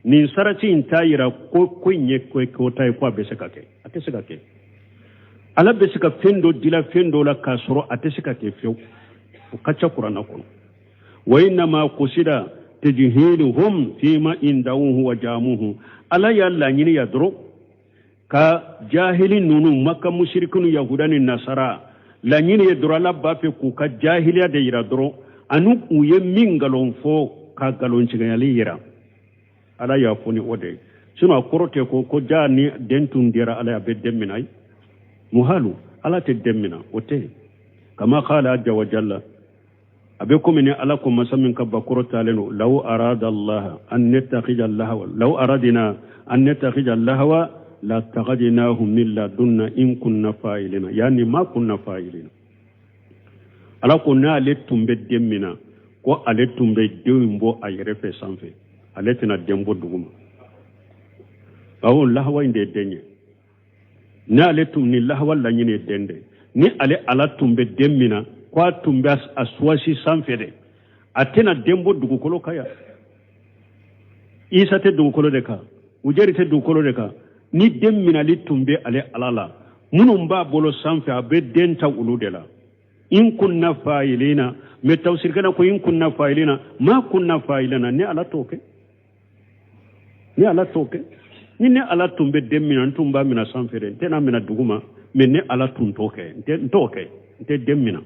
nin sarati in t'a yira ko ko in ye ko ta ye ko a bɛ se ka kɛ, a tɛ se ka kɛ. Ala bɛ se ka fɛn dɔ dila fɛn dɔ la k'a sɔrɔ a tɛ se ka kɛ fiyewu, o ka ca kuranna kɔnɔ. Wa innama qusida tajhiluhum fima indawuhu wa jamuhu, Ala y'a laɲini ya dɔrɔn ka jahili ninnu Maka musirikinu yahuda ni nasara laɲini ye dɔrɔn, Ala b'a fɛ k'u ka jahiliya de yira dɔrɔn, ani u ye min nkalon fɔ ka nkalontigɛyali yira. Ala y'a fɔ ni o de ye, sinon a kɔrɔ tɛ ko ja ni den tun diyara Ala ye a bɛ den minɛ, ayi muhalu, Ala tɛ den minɛ, o tɛ. Kama qala azza wa jalla, a bɛ komi ni Ala ko masa min ka bakɔrɔ talen don, law arada Allah an nattakhidha lahwa, law aradina an nattakhidha lahwa la takhadnahu min ladunna in kunna fa'ilina, yani ma kunna fa'ilina. Ala ko n'ale tun bɛ den minɛ ko ale tun bɛ den bɔ a yɛrɛ fɛ sanfɛ, ale tɛna den bɔ duguma. Awɔ, lahawa in de ye den ye, n'ale tun ni lahawa laɲini ye den de, ni ale Ala tun bɛ den minɛ ko a tun bɛ a suwasi sanfɛ de, a tɛna den bɔ dugukolo kan yan. Isa tɛ dugukolo de kan, Ujeri tɛ dugukolo de kan. Ni den minɛli tun bɛ ale Ala la, minnu b'a bolo sanfɛ a bɛ den ta olu de la. In kunna fa'ilina, mɛ tafsirikɛla ko in kunna fa'ilina ma kunna fa'ilina, ni Ala t'o kɛ, ni Ala t'o kɛ. Ni ne Ala tun bɛ den minɛ, n tun b'a minɛ sanfɛ dɛ, n tɛna minɛ duguma, mɛ ne Ala tun t'o kɛ, n t'o kɛ, n tɛ den minɛ.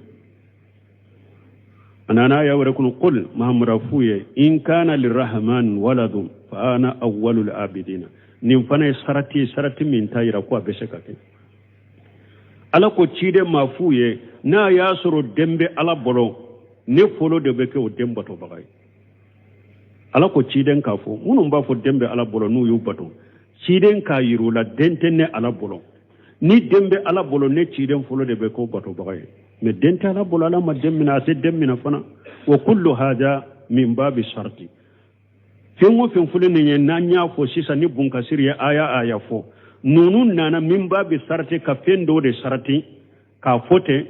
A nana aya wɛrɛ kɔnɔ, qul Mahamadu f'u ye, in kana lirahman waladun fa ana awwalul abidina. Nin fana ye sarati ye, sarati min t'a yira ko a bɛ se ka kɛ. Ala ko ciden ma f'u ye, n'a y'a sɔrɔ den bɛ Ala bolo, ne fɔlɔ de bɛ kɛ o den batobaga ye. Ala ko ciden k'a fɔ, minnu b'a fɔ den bɛ Ala bolo n'u y'u bato, ciden k'a yir'u la den tɛ ne Ala bolo. Ni den bɛ Ala bolo, ne ciden fɔlɔ de bɛ k'o batobaga ye. Mɛ den tɛ Ala bolo, Ala ma den minɛ, a tɛ den minɛ fana. Wa kullu hada min babi sharti, fɛn o fɛn filɛ nin ye n'an y'a fɔ sisan ni bunkasiri ye aya fɔ, ninnu nana min babi sarati ka fɛn dɔw de sarati k'a fɔ ten.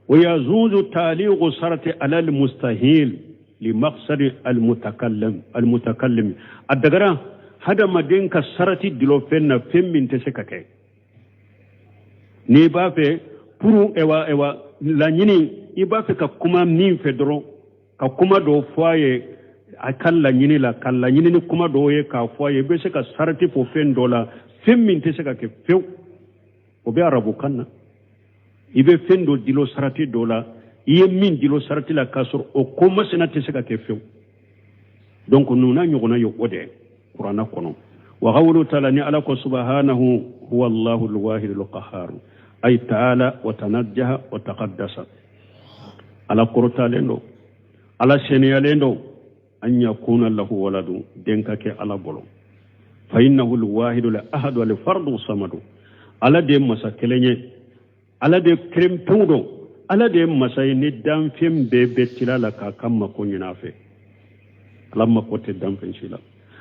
Wa yazuzu taliqu sarati ala almustahil li maqsadi almutakallim, a dagara hadamaden ka sarati dulɔ fɛn na, fɛn min tɛ se ka kɛ. N'i b'a fɛ pour ewa laɲini, i b'a fɛ ka kuma min fɛ dɔrɔn, ka kuma dɔw fɔ a ye a ka laɲini la, ka laɲini ni kuma dɔw ye k'a fɔ a ye, i bɛ se ka sarati fɔ fɛn dɔ la, Fɛn min tɛ se ka kɛ fewu, o bɛ arabukan na. I bɛ fɛn dɔ dilo sarati dɔ la, i ye min dilo sarati la k'a sɔrɔ o ko masina tɛ se ka kɛ fewu. Donc ninnu n'a ɲɔgɔnna ye o de ye kuranna kɔnɔ. Wa qawlu taala, ni Ala ko subhanahu huwa Allahu alwahidu alqahharu, ay taala wa tanajjaha wa taqaddasa. Ala kɔrɔtalen don, Ala seniyalen don, an yakuna lahu waladu, den ka kɛ Ala bolo. Fa innahu alwahidu alahadu alfardu samadu. Ala de ye masa kelen ye, Ala de kelen pewu don, Ala de ye masa ye ni danfɛn bɛɛ bɛ tila la k'a ka mako ɲini a fɛ. Ala mako tɛ danfɛn si la.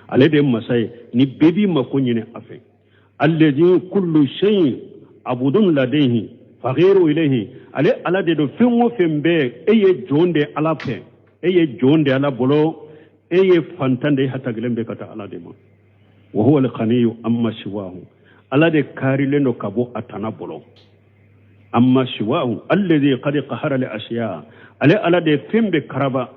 Ale de ye masa ye ni bɛɛ b'i mako ɲini a fɛ. Alladhi kullu shay'in abudun ladayhi faqiru ilayhi. Ale Ala de don, fɛn o fɛn bɛɛ, e ye jɔn de Ala fɛ, e ye jɔn de Ala bolo, e ye fantan de ye, hatagilen bɛ ka taa Ala de ma. Wa huwa al-ghaniyu amma siwahu. Ala de kaarilen don ka bɔ a tana bolo. Amma siwahu alladhi qad qahara li ashiya. Ale Ala de fɛn bɛɛ karaba.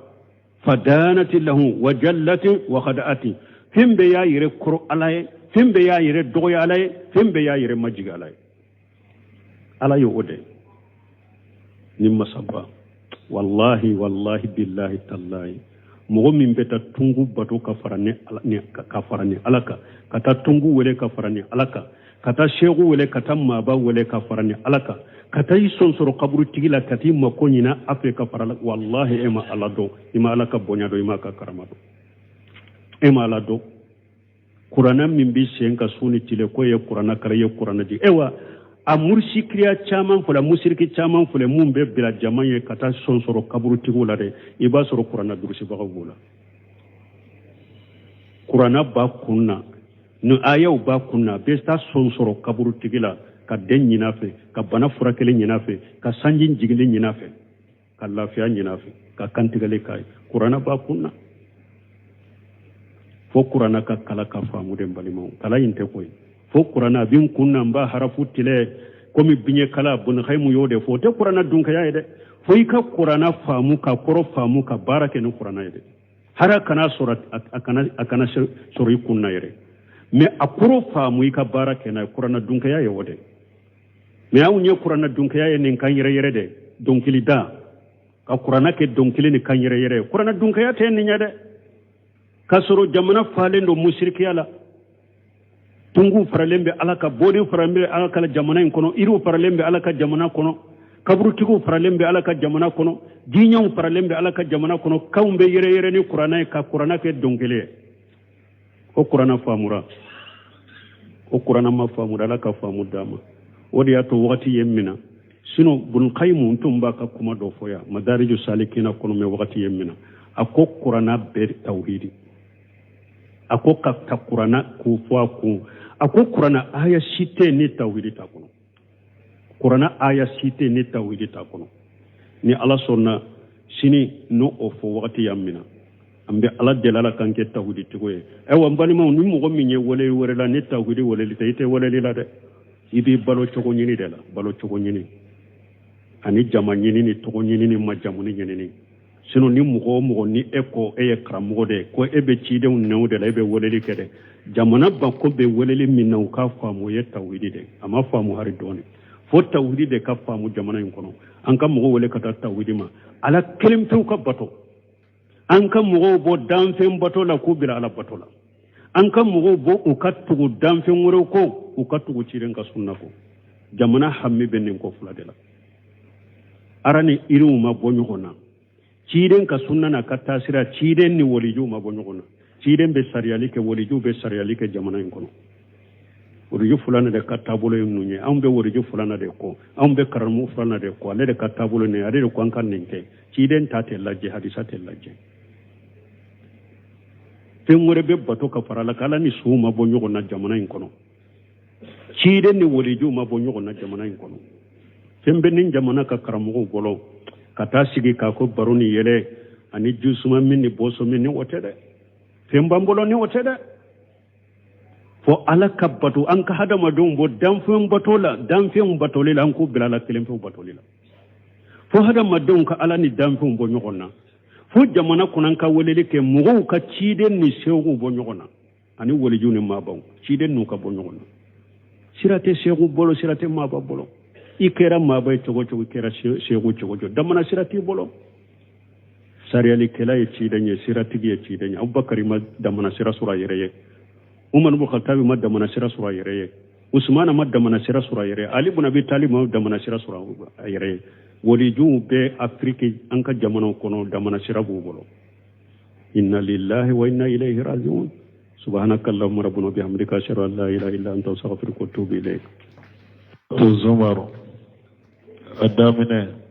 Fadanati lahu wa jallati wa khada'ati. Fɛn bɛɛ y'a yɛrɛ kɔrɔ Ala ye, fɛn bɛɛ y'a yɛrɛ dɔgɔya Ala ye, fɛn bɛɛ y'a yɛrɛ majigin Ala ye. Ala ye o de ni masaba. Wallahi, wallahi, billahi, tallahi, mɔgɔ min bɛ taa tungu bato ka fara ni Ala ni ka fara ni Ala kan, ka taa tungu wele ka fara ni Ala kan, ka taa seku wele, ka taa maaba wele ka fara ni Ala kan, ka taa i sɔn sɔrɔ kaburutigi la, ka t'i mako ɲini a fɛ ka fara la, wallahi, e ma Ala dɔn, i ma Ala ka bonya dɔn, i ma ka karama dɔn, e ma Ala dɔn. Kuranna min bɛ sen ka su ni tile ko ye kuranna kara, ye kuranna jigin. Ewa, a murusikiriya caman fɔlɔ, musiriki caman fɔlɔ, mun bɛ bila jama ye ka taa sɔn sɔrɔ kaburutigiw la dɛ, i b'a sɔrɔ kuranna durusibagaw b'o la. Kuranna b'a kun na, ni ayaw b'a kun na, a bɛ taa sɔn sɔrɔ kaburutigi la ka den ɲin'a fɛ, ka bana furakɛli ɲin'a fɛ, ka sanji jiginli ɲin'a fɛ, ka lafiya ɲin'a fɛ, ka kantigɛli k'a ye. Kuranna b'a kun na. Fo kuranna ka kala ka faamu de, n balimaw. Kala in tɛ koyi. Fo kuranna a bɛ n kun na, n b'a harafu tilɛ komi biɲɛ kala. Bɔnɛkayimu y'o de fɔ. O tɛ kuranna dunkaya ye dɛ. Fo i ka kuranna faamu, ka kɔrɔ faamu, ka baara kɛ ni kuranna ye dɛ. Hara kana sɔrɔ, a kana sɔrɔ i kun na yɛrɛ, mais a kɔrɔ faamu, i ka baara kɛ n'a ye. Kuranna dunkaya ye o de. Mais anw ye kuranna dunkaya ye nin kan yɛrɛ yɛrɛ de, dɔnkilida ka kuranna kɛ dɔnkili ni kan yɛrɛ yɛrɛ ye. Kuranna dunkaya tɛ nin ye dɛ. K'a sɔrɔ jamana falen don musirikiya la, tunguw faralen bɛ Ala kan, bɔden faralen bɛ Ala ka jamana in kɔnɔ, iriw faralen bɛ Ala ka jamana kɔnɔ, kaburutigiw faralen bɛ Ala ka jamana kɔnɔ, diɲɛw faralen bɛ Ala ka jamana kɔnɔ. Kanw bɛ yɛrɛ yɛrɛ ni kuranna ye, ka kuranna kɛ dɔnkili ye. O kuranna faamura, o kuranna ma faamura. Ala ka faamu d'a ma. O de y'a to wagati ye n minɛ. Sinon Bunkayimu tun b'a ka kuma dɔ fɔ yan Madariju Salikina kɔnɔ, mais wagati ye n minɛ. A ko kuranna bɛɛ tawhidi. A ko ka ta kuranna k'o fɔ a kun. A ko kuranna aya si tɛ ni tawhidi t'a kɔnɔ. Kuranna aya si tɛ ni tawhidi t'a kɔnɔ. Ni Ala sɔnna, sini n'o o fɔ wagati y'an minɛ. An bɛ Ala deli, Ala k'an kɛ tawhidi tigiw ye. Ayiwa, n balimaw, ni mɔgɔ min ye weleli wɛrɛ la ni tawhidi weleli tɛ, i tɛ weleli la dɛ. I b'i balo cogo ɲini de la, balo cogo ɲini ani jama ɲini ni tɔgɔ ɲini ni majamuni ɲinini. Sinon ni mɔgɔ o mɔgɔ ni e ko e ye karamɔgɔ de ye, ko e bɛ cidenw nɛw de la, e bɛ weleli kɛ dɛ, jamana bako bɛ weleli min na, u k'a faamu, o ye tawhidi de. A ma faamu hari dɔɔni. Fo tawhidi de ka faamu jamana in kɔnɔ. An ka mɔgɔw wele ka taa tawhidi ma, Ala kelen pewu ka bato. An ka mɔgɔw bɔ danfɛn bato la k'u bila Ala bato la. An ka mɔgɔw bɔ u ka tugu danfɛn wɛrɛw kɔ, u ka tugu ciden ka sunna kɔ. Jamana hami bɛ nin ko fila de la. Ara ni iriw ma bɔ ɲɔgɔn na. Ciden ka sunna n'a ka taasira, ciden ni walijuw ma bɔ ɲɔgɔn na. Ciden bɛ sariyali kɛ, walijuw bɛ sariyali kɛ jamana in kɔnɔ. Waliju fulana de ka taabolo ye ninnu ye. Anw bɛ waliju fulana de kɔ, anw bɛ karamɔgɔ fulana de kɔ. Ale de ka taabolo nin, ale de ko an ka nin kɛ. Ciden ta tɛ lajɛ, hadisa tɛ lajɛ. Fɛn wɛrɛ bɛ bato ka fara la k'Ala ni suw ma bɔ ɲɔgɔn na jamana in kɔnɔ. Ciden ni walijuw ma bɔ ɲɔgɔn na jamana in kɔnɔ. Fɛn bɛ ni jamana ka karamɔgɔw bolo ka taa sigi k'a ko baro ni yɛlɛ ani jusuma min ni bɔsɔ min ni o tɛ dɛ. Fɛn b'an bolo ni o tɛ dɛ. Fo Ala ka bato. An ka hadamadenw bɔ danfɛn bato la, danfɛnw batoli la, an k'u bila Ala kelenfɛnw batoli la. Fo hadamadenw ka Ala ni danfɛnw bɔ ɲɔgɔn na. Fo jamana kɔnɔ an ka weleli kɛ mɔgɔw ka ciden ni sew bɔ ɲɔgɔn na, ani walijuw ni maabaw, ciden n'u ka bɔ ɲɔgɔn na. Sira tɛ seku bolo, sira tɛ maaba bolo. I kɛra maaba ye cogo cogo, i kɛra seku cogo cogo, damana sira t'i bolo. Sariyalikɛla ye ciden ye, siratigi ye ciden ye. Abubakari ma damana sira sɔrɔ a yɛrɛ ye, Umar ibn Khattabi ma damana sira sɔrɔ a yɛrɛ ye, Usumana ma damana sira sɔrɔ a yɛrɛ ye, Ali bun Abi Talib ma damana sira sɔrɔ a yɛrɛ ye. Walijuw bɛ Afiriki, an ka jamanaw kɔnɔ, damana sira b'u bolo. Inna lillahi wa inna ilayhi rajiun. Subhanaka allahumma rabbana bihamdika, ashhadu an la ilaha illa anta, astaghfiruka wa atubu ilayk. Zumar a daminɛ.